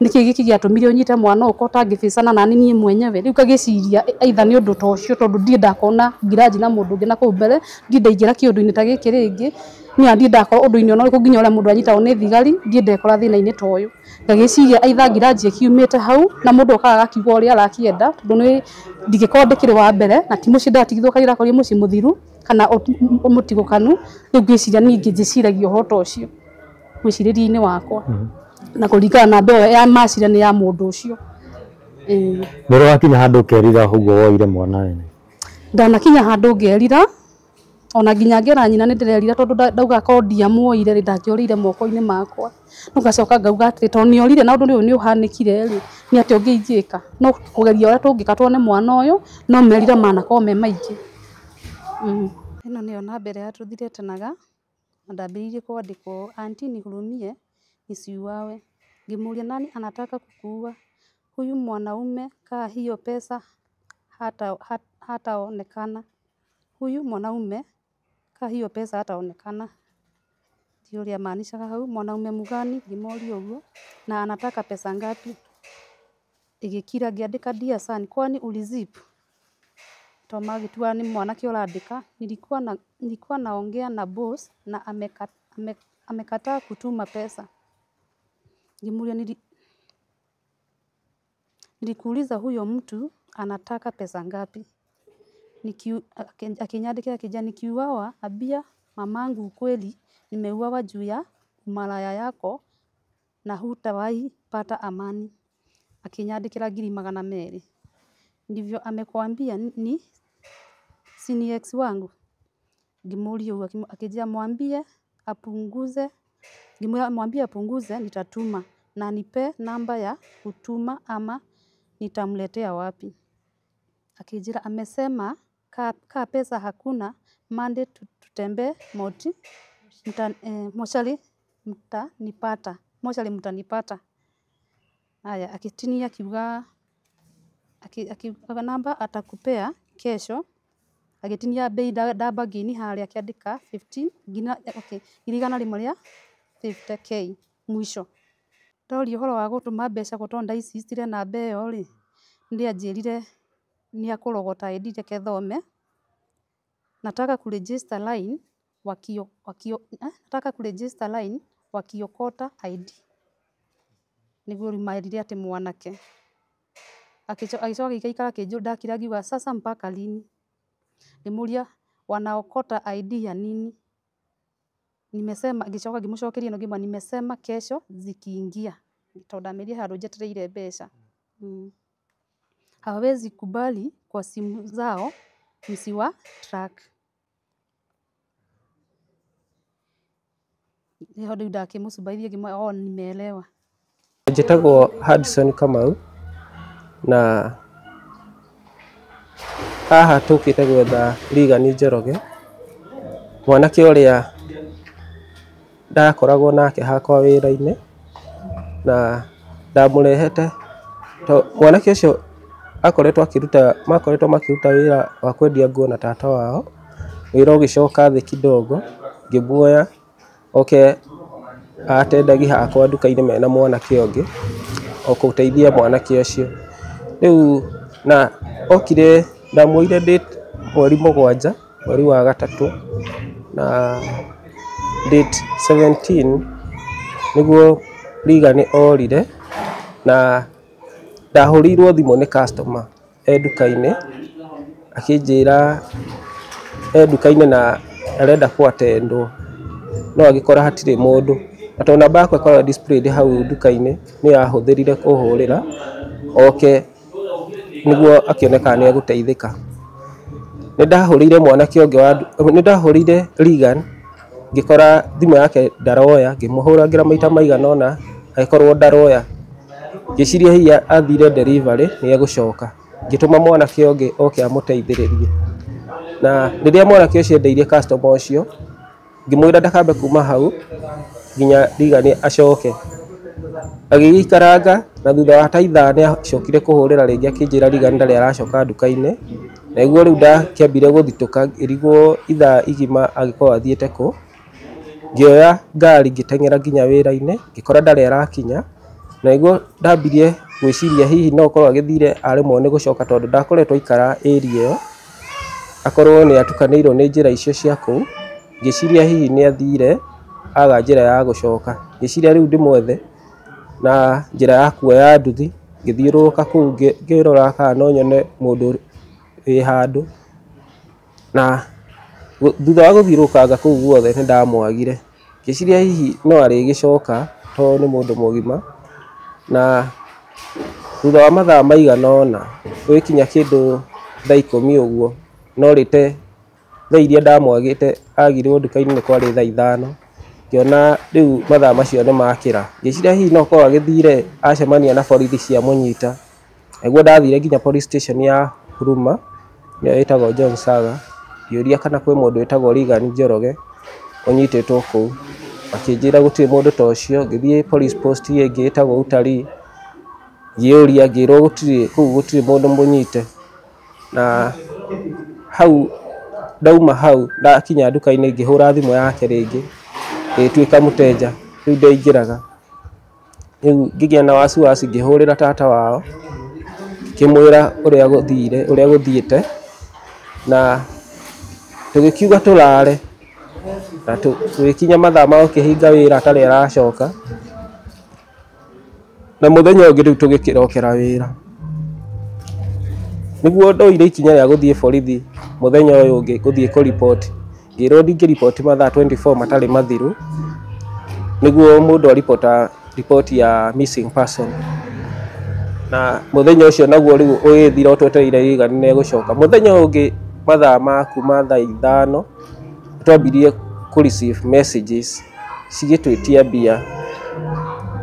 nĩkĩ gĩkĩ gĩatũmire ũnyite mwana ũyũ ko ũtangĩbĩcana nani niĩ mwenyewe. Rĩu ngagĩciria either nĩ ũndũ ta ũcio, tondũ ndirĩ ndakona ngiraji na mũndũ ũngĩ na kũu mbere, ndirĩ ndaingĩra kĩũndũ-inĩ ta gĩkĩ rĩngĩ, niĩ ndirĩ ndakorwo ũndũ-inĩ ona ũrĩkũ nginya ũrĩa mũndũ anyitagwo nĩ thigari, ndirĩ ndekora thĩna-inĩ ta ũyũ. Ngagĩciria either ngiraji ĩkiumĩte hau na mũndũ okaga agakiuga ũrĩa arakĩenda, tondũ nĩ ndingĩkorwo ndĩkĩrĩ wa mbere na ti mũciĩ ndatigithũkanire, ndakorire mũciĩ mũthiru kana mũtigũkanu. Rĩu ngwĩciria niĩ njĩciragia ũhoro ta ũcio mwĩcirĩrie-inĩ wakwa, na kũringana na namba ĩyo ya macira nĩ ya mũndũ ũcio. Nĩ wakinya handũ ũkerira ũguo woire mwana wene? Ndanakinya handũ ngerira, ona nginya ngera nyina nĩ ndĩrerira, tondũ ndauga korwo ndiamuoire rĩ, ndangĩorĩire moko-inĩ makwa. No ngacoka ngauga atĩrĩ, tondũ nĩ orire na ũndũ ũyũ nĩ ũhanĩkire rĩ, nĩ atĩa ũngĩ ingĩka? No kũgeria ũrĩa tũngĩka tuone mwana ũyũ, no merira manakorwo me maingĩ. Ĩno nĩyo namba ĩrĩa yatũthiretanaga, na ndambĩrĩirie kwandĩkwo aunty nihurumie nisiuawe. Ngĩmũria nani anataka kukuua huyu mwanaume, kaa hiyo pesa hataonekana. Huyu mwanaume kaa hiyo pesa hataonekana. Ndiũĩ ũrĩa maanishaga hau, mwanaume mgani, ngĩmoria ũguo, na anataka pesa ngapi? Ĩgĩkira ngĩandĩka dear son, kwani ulizip? To magĩtuaga nĩ mwanake ũrandĩka. Nilikuwa naongea na boss na amekataa kutuma pesa. Ngĩmũria nilikuuliza huyo mtu anataka pesa ngapi? Akiniandikia akija nikiuawa, ambia mamangu ukweli Nimeuawa juu ya umalaya yako na hutawahi pata amani. Akinyandikira 200,000. Ndivyo amekwambia ni si ni ex wangu. Ngimuria uguo akijia mwambie apunguze, ngimwambia apunguze nitatuma na nipe namba ya kutuma ama nitamletea wapi. Akijira amesema ka pesa hakuna Monday tutembee moti mochari mtanipata, mochari mtanipata. Haya akitinia akiuga akiuga namba atakupea kesho. Agitinia bei ndambagini haria akiandika 15 nginya okay 100,000 50k mwisho. Ndoria uhoro wa gutuma mbeca ko tondu ndaicistire namba iyo ri ndianjirire ni akurogota indi reke thome. Nataka kuregister line wakio wakio nataka kuregister line wakiokota ID. Niguo riu merire ati mwanake akicoka gĩikaikara kĩnjũ ndakira ngiuga sasa mpaka lini. Ngimuria wanaokota ID ya nini. Nimesema ngicoka ngimucokeria no ngimwĩra nimesema kesho zikiingia tondu ndamerire handũ njetereire mbeca. Hawawezi kubali kwa simu zao msiwa track. Niho rĩu ndakĩmũcumbaithia ngĩmwĩra oh nimeelewa. Njĩtagwo Hudson Kamau na haha tũkĩte gwetha Regan Njoroge, mwanake ũrĩa ndakoragwo nake hakwa wĩra-inĩ na ndamũrehete to mwanake ũcio akoretwo akĩruta makoretwo makĩruta wĩra wa kwendia nguo na tata wao. Wĩra ũgĩcoka thĩ kidogo ngĩmuoya oke atendagi hakwa nduka-inĩ mena mwanake ũngĩ o gũteithia mwanake ũcio. Rĩu na okire ndamuoire date mweri 7 mweri wa 3 na date 17 niguo Regan orire na ndahũrĩirwo thimũ nĩ customer e nduka-inĩ akĩnjĩra e nduka-inĩ na arenda kũatendwo no agĩkora hatirĩ mũndũ na tondũ namba yakwa ĩkoragwo displayed hau nduka-inĩ nĩyo ahũthĩrire kũhũrĩra oke niguo akĩone kana nĩ egũteithĩka. Nĩ ndahũrĩire mwanake ũngĩ wa nĩ ndahũrĩire Regan ngĩkora thimũ yake ndaroya, ngĩmũhũrangĩra maita maigana ũna agĩkorwo ndaroya. Ngĩciria hihi athire delivery nĩ egũcoka, ngĩtũma mwanake ũngĩ oke amũteithĩrĩrie. Na rĩrĩa mwanake ũcio endeirie customer ũcio ngĩmwĩra ndakambe kuma hau nginya Regan acoke. Agĩgĩikaranga na thutha wa ta ithaa nĩ acokire kũhũrĩra rĩngĩ akĩnjĩra Regan ndarĩ aracoka nduka-inĩ. Na nĩguo rĩu ndakĩambire gũthitũka ngĩrigwo ithaa igima angĩkorwo athiĩte kũ. Ngĩoya ngari ngĩteng'era nginya wĩra-inĩ ngĩkora ndarĩ arakinya. Na nĩguo ndambirie gwĩciria hihi no okorwo agĩthire aremwo nĩ gũcoka tondũ ndakoretwo aikara area ĩyo akorwo nĩ atukanĩirwo nĩ njĩra icio cia kũu. Ngĩciria hihi nĩ athire aga njĩra ya gũcoka, ngĩciria rĩu ndĩmwethe na njĩra ya kuoya nduthi. Ngĩthiũrũrũka kũu ngĩrora kana no nyone mũndũ wĩ handũ na thutha wa gũthiũrũrũkanga kũu guothe nĩ ndamwagire. Ngĩciria hihi no arĩgĩcoka tondũ nĩ mũndũ mũgima. Na thutha wa mathaa maigana ũna gũgĩkinya kĩndũ thaa 10 ũguo norĩte thaa iria ndamwagĩte agirwo nduka-inĩ nĩ kwarĩ thaa 5. Ngĩona rĩu mathaa macio nĩ makĩra, ngĩciria hihi no okorwo agĩthire acemania na borithi ciamũnyita. Nĩguo ndathire nginya police station ya Huruma nĩyo ĩtagwo John Saga, ngĩũria kana kwĩ mũndũ wĩtagwo Regan Njoroge ũnyitĩtwo kũu. Makĩnjĩra gũtirĩ mũndũ ta ũcio. Ngĩthiĩ police post ĩngĩ ĩtagwo Utalii ngĩũria ngĩrwo gũtirĩ kũu gũtirĩ mũndũ mũnyite. Na hau ndauma hau ndakinya nduka-inĩ ngĩhũra thimũ yake rĩngĩ ĩgĩtuĩka mũteja rĩu ndaingĩraga. Rĩu ngĩgĩa na wasiwasi ngĩhũrĩra tata wao ngĩmwĩra ũrĩa gũthire ũrĩa gũthiĩte na tũgĩkiuga tũrare na tũgĩkinya mathaa ma gũkĩhinga wĩra atarĩ aracoka. Na mũthenya ũngĩ rĩu tũgĩkĩrokera wĩra. Nĩguo ndoire ikinya rĩa gũthiĩ borithi mũthenya ũyũ ũngĩ gũthiĩ kũripoti. Ngĩrwo ndingĩriboti mathaa 24 matarĩ mathiru nĩguo mũndũ aribota riboti ya missing person. Na mũthenya ũcio naguo rĩu ũgĩthira ũtwetereire Regan nĩegũcoka. Mũthenya ũyũ ũngĩ mathaa ma kuma thaa 5 twambirie kũ receive messages cigĩtwĩtia mbia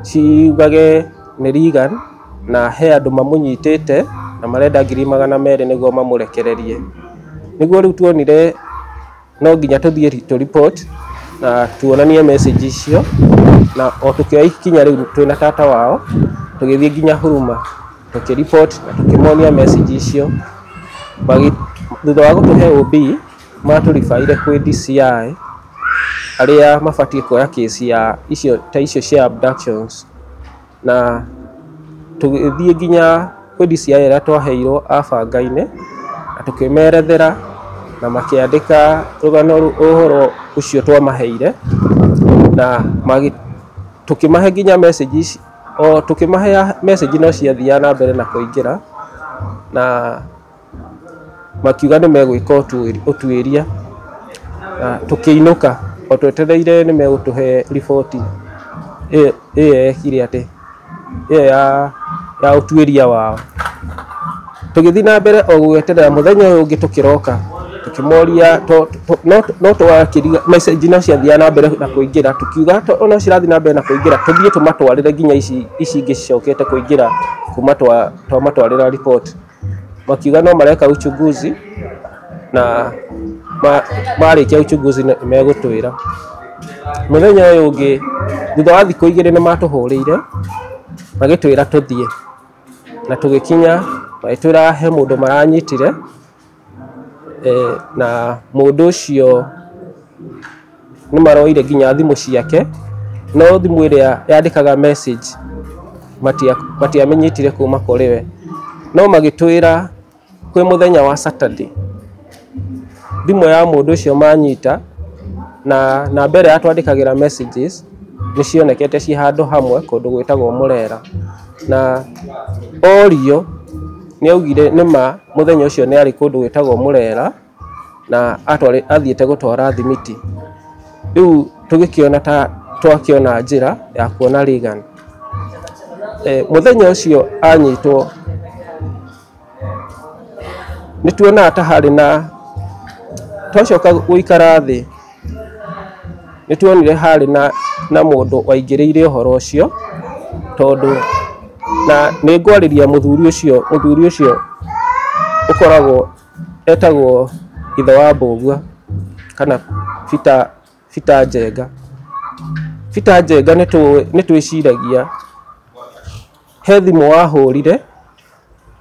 ciugage nĩ Regan na he andũ mamũnyitĩte na marenda 200,000 nĩguo mamũrekererie. Nĩguo rĩu tuonire no nginya tũthiĩ tũ report na tuonanie message icio, na o tũkĩoya ikinya rĩu twĩna tata wao tũgĩthiĩ nginya Huruma tũkĩ report na tũkĩmonia message icio. Thutha wa gũtũhe OB matũribaire kwĩ DCI arĩa mabatiĩ kuoya kesi ya icio ta icio cia abductions, na tũgĩthiĩ nginya kwĩ DCI arĩa twaheirwo a banga-inĩ na tũkĩmerethera na makĩandĩka rũgano ũhoro ũcio twamaheire, na tũkĩmahe nginya messages, o tũkĩmahe message no ciathiaga na mbere na kũingĩra, na makiuga nĩ megwĩka ũtuĩria, na tũkĩinũka o twetereire nĩ megũtũhe riboti ĩyo yekire atĩ ĩyo ya ũtuĩria wao. Tũgĩthiĩ na mbere o gweterera mũthenya ũyũ ũngĩ tũkĩroka tũkĩmoria no twakĩriga message no ciathiaga na mbere na kũingĩra, tukiuga no cirathiĩ na mbere na kũingĩra tũthiĩ tũmatwarĩre nginya ici ingĩ cicokete kũingĩra kuma twamatwarĩra report. Makiuga no mareka uchunguzi na marĩkia uchunguzi nĩ megũtwĩra. Mũthenya ũyũ ũngĩ thutha wa thikũ 2 nĩ matũhũrĩire magĩtwĩra tũthiĩ, na tũgĩkinya magĩtwĩra he mũndũ maranyitire, na mũndũ ũcio nĩ maroire nginya thimũ ciake, no thimũ ĩrĩa yandĩkaga message matiamenyitire kuma kũrĩ we, no magĩtwĩra kwĩ mũthenya wa Saturday thimũ ya mũndũ ũcio manyita na namba ĩrĩa yatwandĩkagĩra messages nĩ cionekete ci handũ hamwe kũndũ gwĩtagwo Mũrera, na orio nĩ augire nĩma mũthenya ũcio nĩ arĩ kũndũ gwĩtagwo Mũrera na athiĩte gũtwara thimiti. Rĩu tũgĩkĩona ta twakĩona njĩra ya kuona Regan. Mũthenya ũcio anyitwo nĩ tuonaga ta harĩ na twacoka gũikara thĩ nĩ tuonire harĩ na mũndũ waingĩrĩire ũhoro ũcio, tondũ na nĩ ngwarĩria mũthuri ũcio ũkoragwo etagwo ithe wa Mbũgua kana Peter Njenga. Peter Njenga nĩ twĩciragia he thimũ wahũrire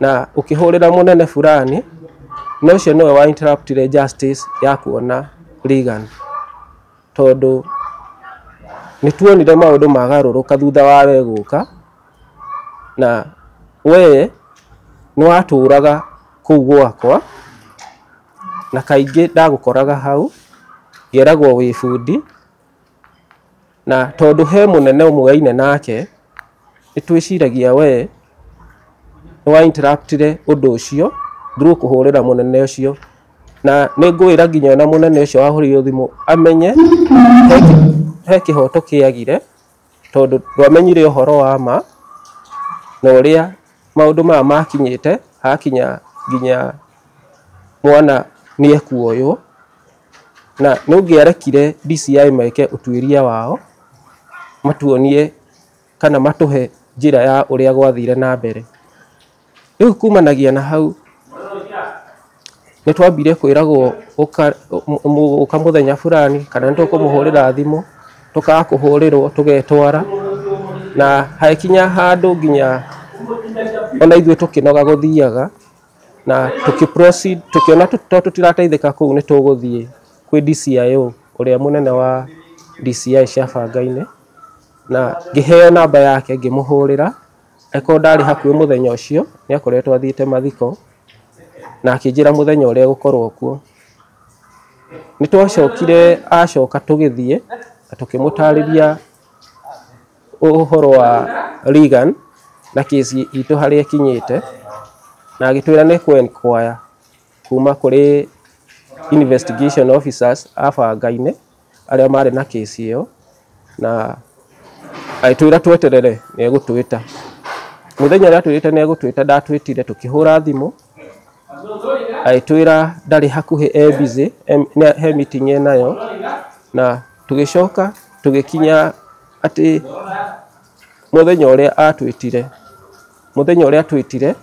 na ũkĩhũrĩra mũnene fulani, na ũcio nĩwe wa interruptire justice ya kuona Regan, tondũ nĩ tuonire maũndũ magarũrũka thutha wa we gũka, na we nĩ watũraga kũu gwakwa na kaingĩ ndagũkoraga hau ngĩragwo wĩ bundi, na tondũ he mũnene ũmũgaine nake nĩ twĩciragia we nĩ wa interruptire ũndũ ũcio through kũhũrĩra mũnene ũcio, na nĩ ngwĩra nginya ona mũnene ũcio wahũrĩirwo thimũ amenye he kĩhoto kĩagire, tondũ ndwamenyire ũhoro wa ma na ũrĩa maũndũ maya makinyĩte hakinya nginya mwana nĩ ekuoywo, na nĩ ũngĩarekire DCI meke ũtuĩria wao matuonie kana matũhe njĩra ya ũrĩa gwathire na mbere. Rĩu kumanagia na hau nĩ twambire kwĩragwo ũka mũthenya fulani kana nĩ tũkũmũhũrĩra thimũ, tũkaga kũhũrĩrwo tũgetwara, na hagĩkinya handũ nginya ona ithuĩ tũkĩnoga gũthiaga na tũkĩ proceed tũkĩona to tũtirateithĩka kũu nĩ tũgũthiĩ kwĩ DCIO ũrĩa mũnene wa DCI cia banga-inĩ, na ngĩheo namba yake ngĩmũhũrĩra, angĩkorwo ndarĩ hakuhĩ mũthenya ũcio nĩ akoretwo athiĩte mathiko, na akĩnjĩra mũthenya ũrĩa egũkorwo kuo. Nĩ twacokire acoka tũgĩthiĩ na tũkĩmũtarĩria ũhoro wa Regan na kesi itũ harĩa ĩkinyĩte, na agĩtwĩra nĩ kũ enquire kuma kũrĩ investigation officers a banga-inĩ arĩa marĩ na kesi ĩyo, na agĩtwĩra tweterere nĩ egũtwĩta. Mũthenya ũrĩa atwĩrĩte nĩ egũtwĩta, ndatwĩtire tũkĩhũra thimũ, agĩtwĩra ndarĩ hakuhĩ, e busy, he meeting enayo, na tũgĩcoka tũgĩkinya atĩ mũthenya ũrĩa atwĩtire, mũthenya ũrĩa atwĩtire,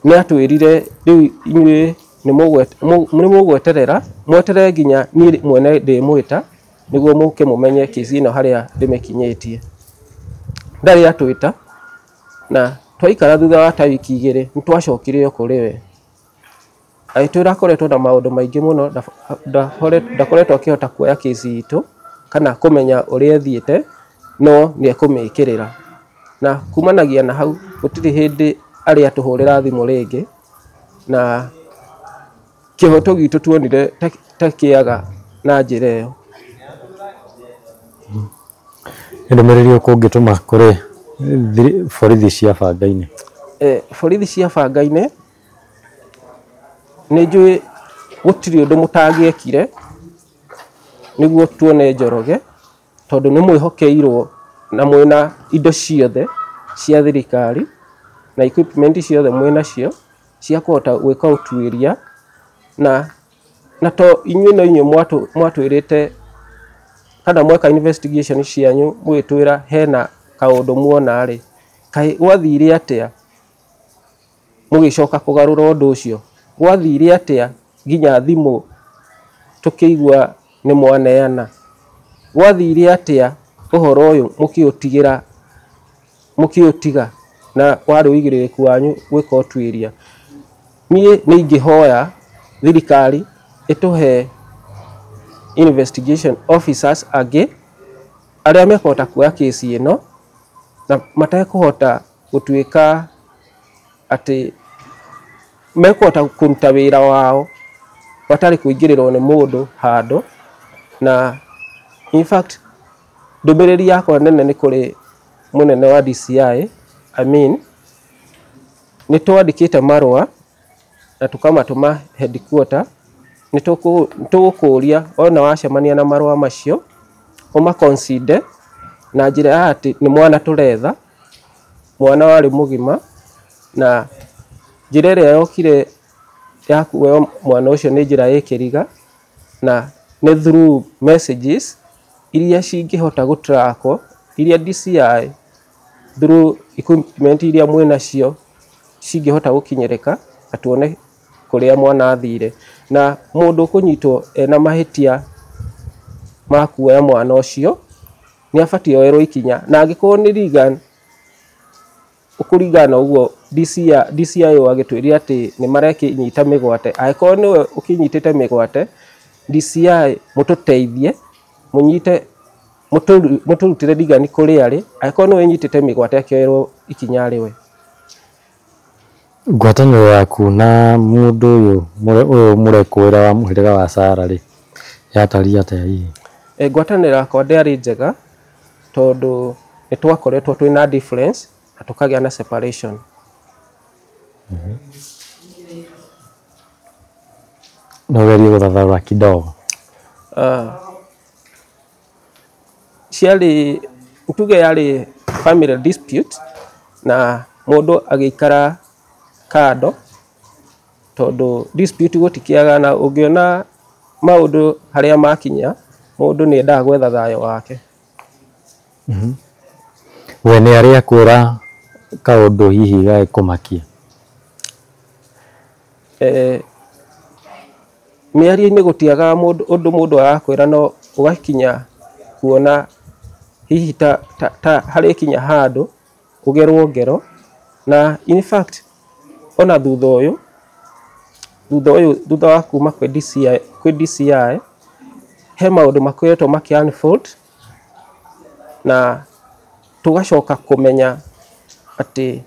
nĩ atwĩrire rĩu inyuĩ nĩ mũgweterera, mweterere nginya niĩ mwene ndĩmwĩta nĩguo mũke mũmenye kesi ĩno harĩa ndĩmĩkinyĩtie. Ndarĩ atwĩta, na twaikara thutha wa ta wiki igĩrĩ nĩ twacokire o kũrĩ we. Agĩtwĩra akoretwo na maũndũ maingĩ mũno, ndakoretwo akĩhota kuoya kesi itũ kana kũmenya ũrĩa ĩthiĩte, no nĩ ekũmĩkĩrĩra. Na kumanagia na hau gũtirĩ hĩndĩ arĩ atũhũrĩra thimũ rĩngĩ, na kĩhoto gitũ tuonire ta kĩaga na njĩra ĩyo. Nĩ ndũmĩrĩri ĩrĩkũ ũngĩtũma kũrĩ borithi cia banga-inĩ? Borithi cia banga-inĩ nĩ njũĩ gũtirĩ ũndũ mũtangĩekire nĩguo tuone Njoroge, tondũ nĩ mwĩhokeirwo na mwĩna indo ciothe cia thirikari na equipment ciothe mwĩnacio cia kũhota gwĩka ũtuĩria, na to inyuĩ no inyuĩ mwatwĩrĩte kana mweka investigation cianyu mũgĩtwĩra hena kaũndũ muona rĩ, kaĩ gwathire atĩa mũgĩcoka kũgarũra ũndũ ũcio? Gwathire atĩa nginya thimũ tũkĩigua nĩ mwaneana? Gwathire atĩa ũhoro ũyũ mũkĩũtigĩra, mũkĩũtiga na warĩ ũigĩrĩrĩku wanyu gwĩka ũtuĩria? Niĩ nĩ ingĩhoya thirikari ĩtũhe investigation officers angĩ arĩa mekũhota kuoya kesi ĩno na matekũhota gũtuĩka atĩ mekũhota kũruta wĩra wao matarĩ kũingĩrĩrwo nĩ mũndũ handũ. Na in fact ndũmĩrĩri yakwa nene nĩ kũrĩ mũnene wa DCI, I mean, nĩ twandĩkĩte marũa na tũkamatũma headquarter, nĩ tũgũkũria ona wacemania na marũa macio ũmaconsider na njĩra ya atĩ nĩ mwana tũretha, mwana warĩ mũgima, na njĩra ĩrĩa yokire ya kuoya mwana ũcio nĩ njĩra ĩ kĩriga, na nĩ through messages iria cingĩhota gũtrackwo, iria DCI through equipment iria mwĩnacio cingĩhota gũkinyĩrĩka na tuone kũrĩa mwana athire. Na mũndũ ũkũnyitwo ena mahĩtia ma kuoya mwana ũcio nĩ abatiĩ oerwo ikinya, na angĩkorwo nĩ Regan ũkũringana na ũguo DCI agĩtwĩrire atĩ nĩ marekĩnyita mĩgwate, angĩkorwo nĩwe ũkĩnyitĩte mĩgwate, DCI mũtũteithie mũnyite, mũtũrutĩre Regan kũrĩa arĩ, angĩkorwo nĩwe ũnyitĩte mĩgwate akĩoerwo ikinya arĩ we. Ngwatanĩro yaku na mũndũ ũyũ mũrekũĩra wa mũhĩrĩga wa Sara rĩ, yatariĩ atĩa hihi? Ngwatanĩro yakwa ndĩarĩ njega tondũ nĩ twakoretwo twĩna difference na tũkagĩa na separation. No ũgerie gũthathaũra kidogo. Ciarĩ, tuge yarĩ family dispute na mũndũ agĩikara kando tondũ dispute gũtikĩaga, na ũngĩona maũndũ harĩa makinya mũndũ nĩ endaga gwetha thayũ wake. We nĩ arĩ akwĩra kaũndũ hihi gagĩkũmakia? Mĩario-inĩ gũtiagaga ũndũ mũndũ arakwĩra, no ũgakinya kuona hihi ta harĩ kinya handũ ũgerwo ngero. Na in fact ona thutha ũyũ thutha wa kuma kwĩ DCI he maũndũ makoretwo makĩ unfold, na tũgacoka kũmenya atĩ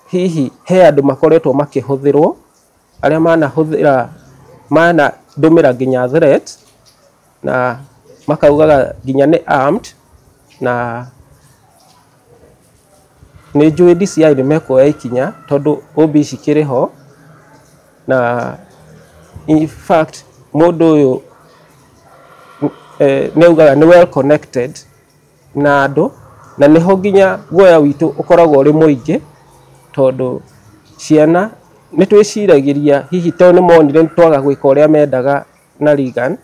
hihi he andũ makoretwo makĩhũthĩrwo arĩa manahũthĩra manandũmĩra nginya threat na makaugaga nginya nĩ armed, na nĩ njũĩ DCI nĩ mekuoya ikinya tondũ OB cikĩrĩ ho, na In fact mũndũ ũyũ nĩ augaga nĩ well connected na andũ, na nĩho nginya guoya witũ ũkoragwo ũrĩ mũingĩ, tondũ ciana nĩ twĩciragĩria hihi tondũ nĩ monire nĩ twaga gwĩka ũrĩa mendaga na Regan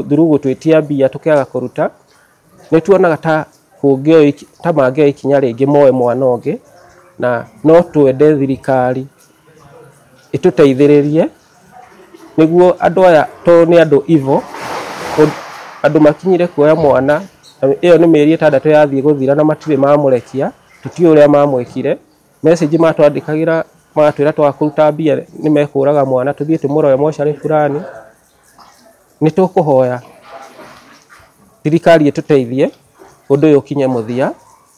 through gũtwĩtia mbia tũkĩaga kũruta, nĩ tuonaga ta ta mangĩoya ikinya rĩngĩ moe mwana ũngĩ, na no twende thirikari ĩtũteithĩrĩrie nĩguo andũ aya, tondũ nĩ andũ evil, andũ makinyire kuoya mwana, ĩyo nĩ mĩeri 6 yathiĩ gũthira na matirĩ mamũrekia, tũtiũĩ ũrĩa mamwĩkire. Message matwandĩkagĩra magatwĩra twaga kũruta mbia nĩ mekũraga mwana, tũthiĩ tũmũrore mocarĩ fulani. Nĩ tũkũhoya thirikari ĩtũteithie ũndũ ũyũ ũkinye mũthia,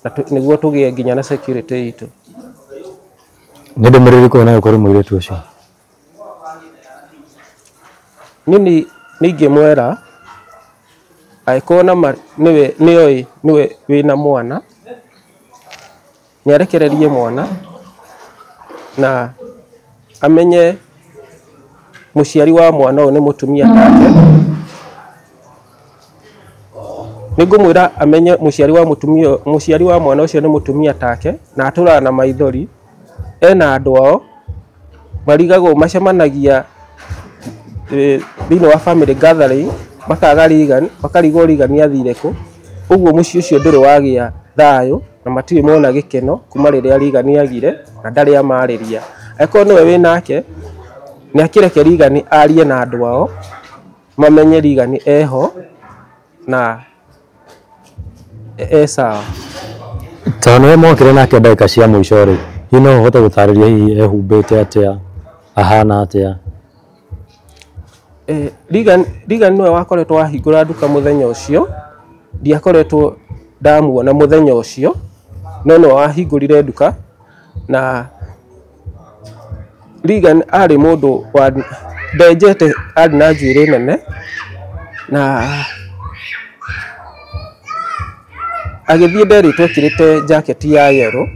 na nĩguo tũgĩe nginya na security itũ. Nĩ ndũmĩrĩri ĩrĩkũ wĩnayo kũrĩ mũirĩtu ũcio? Niĩ nĩ ingĩmwĩra angĩkorwo nama nĩwe nĩoĩ nĩwe wĩna mwana, nĩ arekererie mwana na amenye mũciari wa mwana ũyũ nĩ mũtumia take. Nĩngũmwĩra amenye mũciari wa mũtumia, mũciari wa mwana ũcio nĩ mũtumia take, na atũraga na maithori, ena andũ ao marigagwo macemanagia thĩinĩ wa family gathering, makaga Regan, makarigwo Regan athire kũ. Ũguo mũciĩ ũcio ndũrĩ wagĩa thayũ na matirĩ mona gĩkeno kuma rĩrĩa Regan agire na ndarĩ amarĩria. Angĩkorwo nĩwe wĩnake, nĩ akĩreke Regan arie na andũ ao, mamenye Regan eho na e sawa. Tondũ nĩwe mokire nake ndagĩka cia mũico rĩ, hihi no ũhote gũtarĩria hihi ehumbĩte atĩa, ahana atĩa? Regan nĩwe wakoretwo ahingũra nduka mũthenya ũcio, ndiakoretwo ndamuona mũthenya ũcio, no nĩwe wahingũrire nduka. Na Regan arĩ mũndũ wa ndenjete, arĩ na njuĩrĩ nene, na agĩthiĩ nderĩtwo ekĩrĩte jacket ya yellow,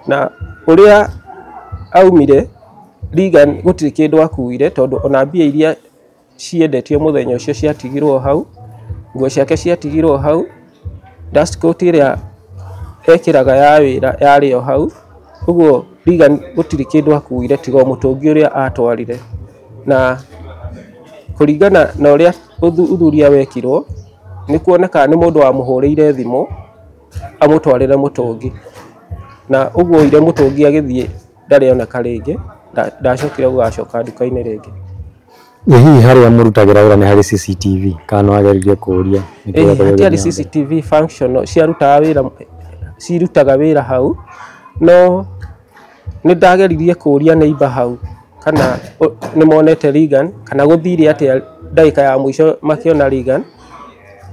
na ũrĩa aumire Regan gũtirĩ kĩndũ akuire, tondũ ona mbia iria ciendetio mũthenya ũcio ciatigirwo hau, nguo ciake ciatigirwo hau, dust coat ĩrĩa ekĩraga ya wĩra yarĩ o hau. Ũguo Regan gũtirĩ kĩndũ akuire tiga o mũtũngi ũrĩa atwarire. Na kũringana na ũrĩa ũthuthuria wekirwo, nĩ kuonekaga nĩ mũndũ wamũhũrĩire thimũ amũtwarĩre mũtũngi, na ũguo oire mũtũngi agĩthiĩ ndarĩ oneka rĩngĩ, ndacokire gũgacoka nduka-inĩ rĩngĩ. Hihi harĩa mũrutagĩra wĩra nĩ harĩ CCTV kana no wageririe kũũria? Hatiarĩ CCTV functional, ciarutaga wĩra, cirutaga wĩra hau, no nĩ ndageririe kũũria neighbor hau kana nĩ monete Regan kana gũthire atĩa ndagĩka ya mũico makĩona Regan,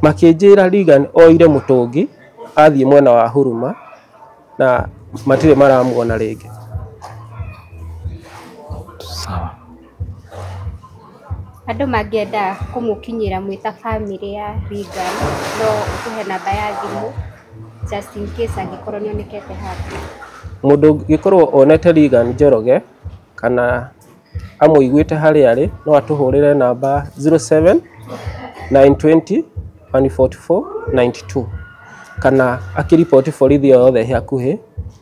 makĩnjĩra Regan oire mũtũngi athiĩ mwena wa Huruma na matirĩ maramuona rĩngĩ. Sawa. Andũ mangĩenda kũmũkinyĩra mwĩ ta family ya Regan, no ũtũhe namba ya thimũ just in case angĩkorwo nĩ onekete handũ. Mũndũ ũngĩkorwo onete Regan Njoroge kana amũiguĩte harĩa arĩ, no atũhũrĩre namba 07 920 144 92 kana akĩriboti borithi o yothe hakuhĩ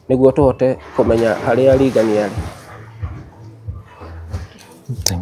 nĩguo tũhote kũmenya harĩa Regan arĩ. Thank you.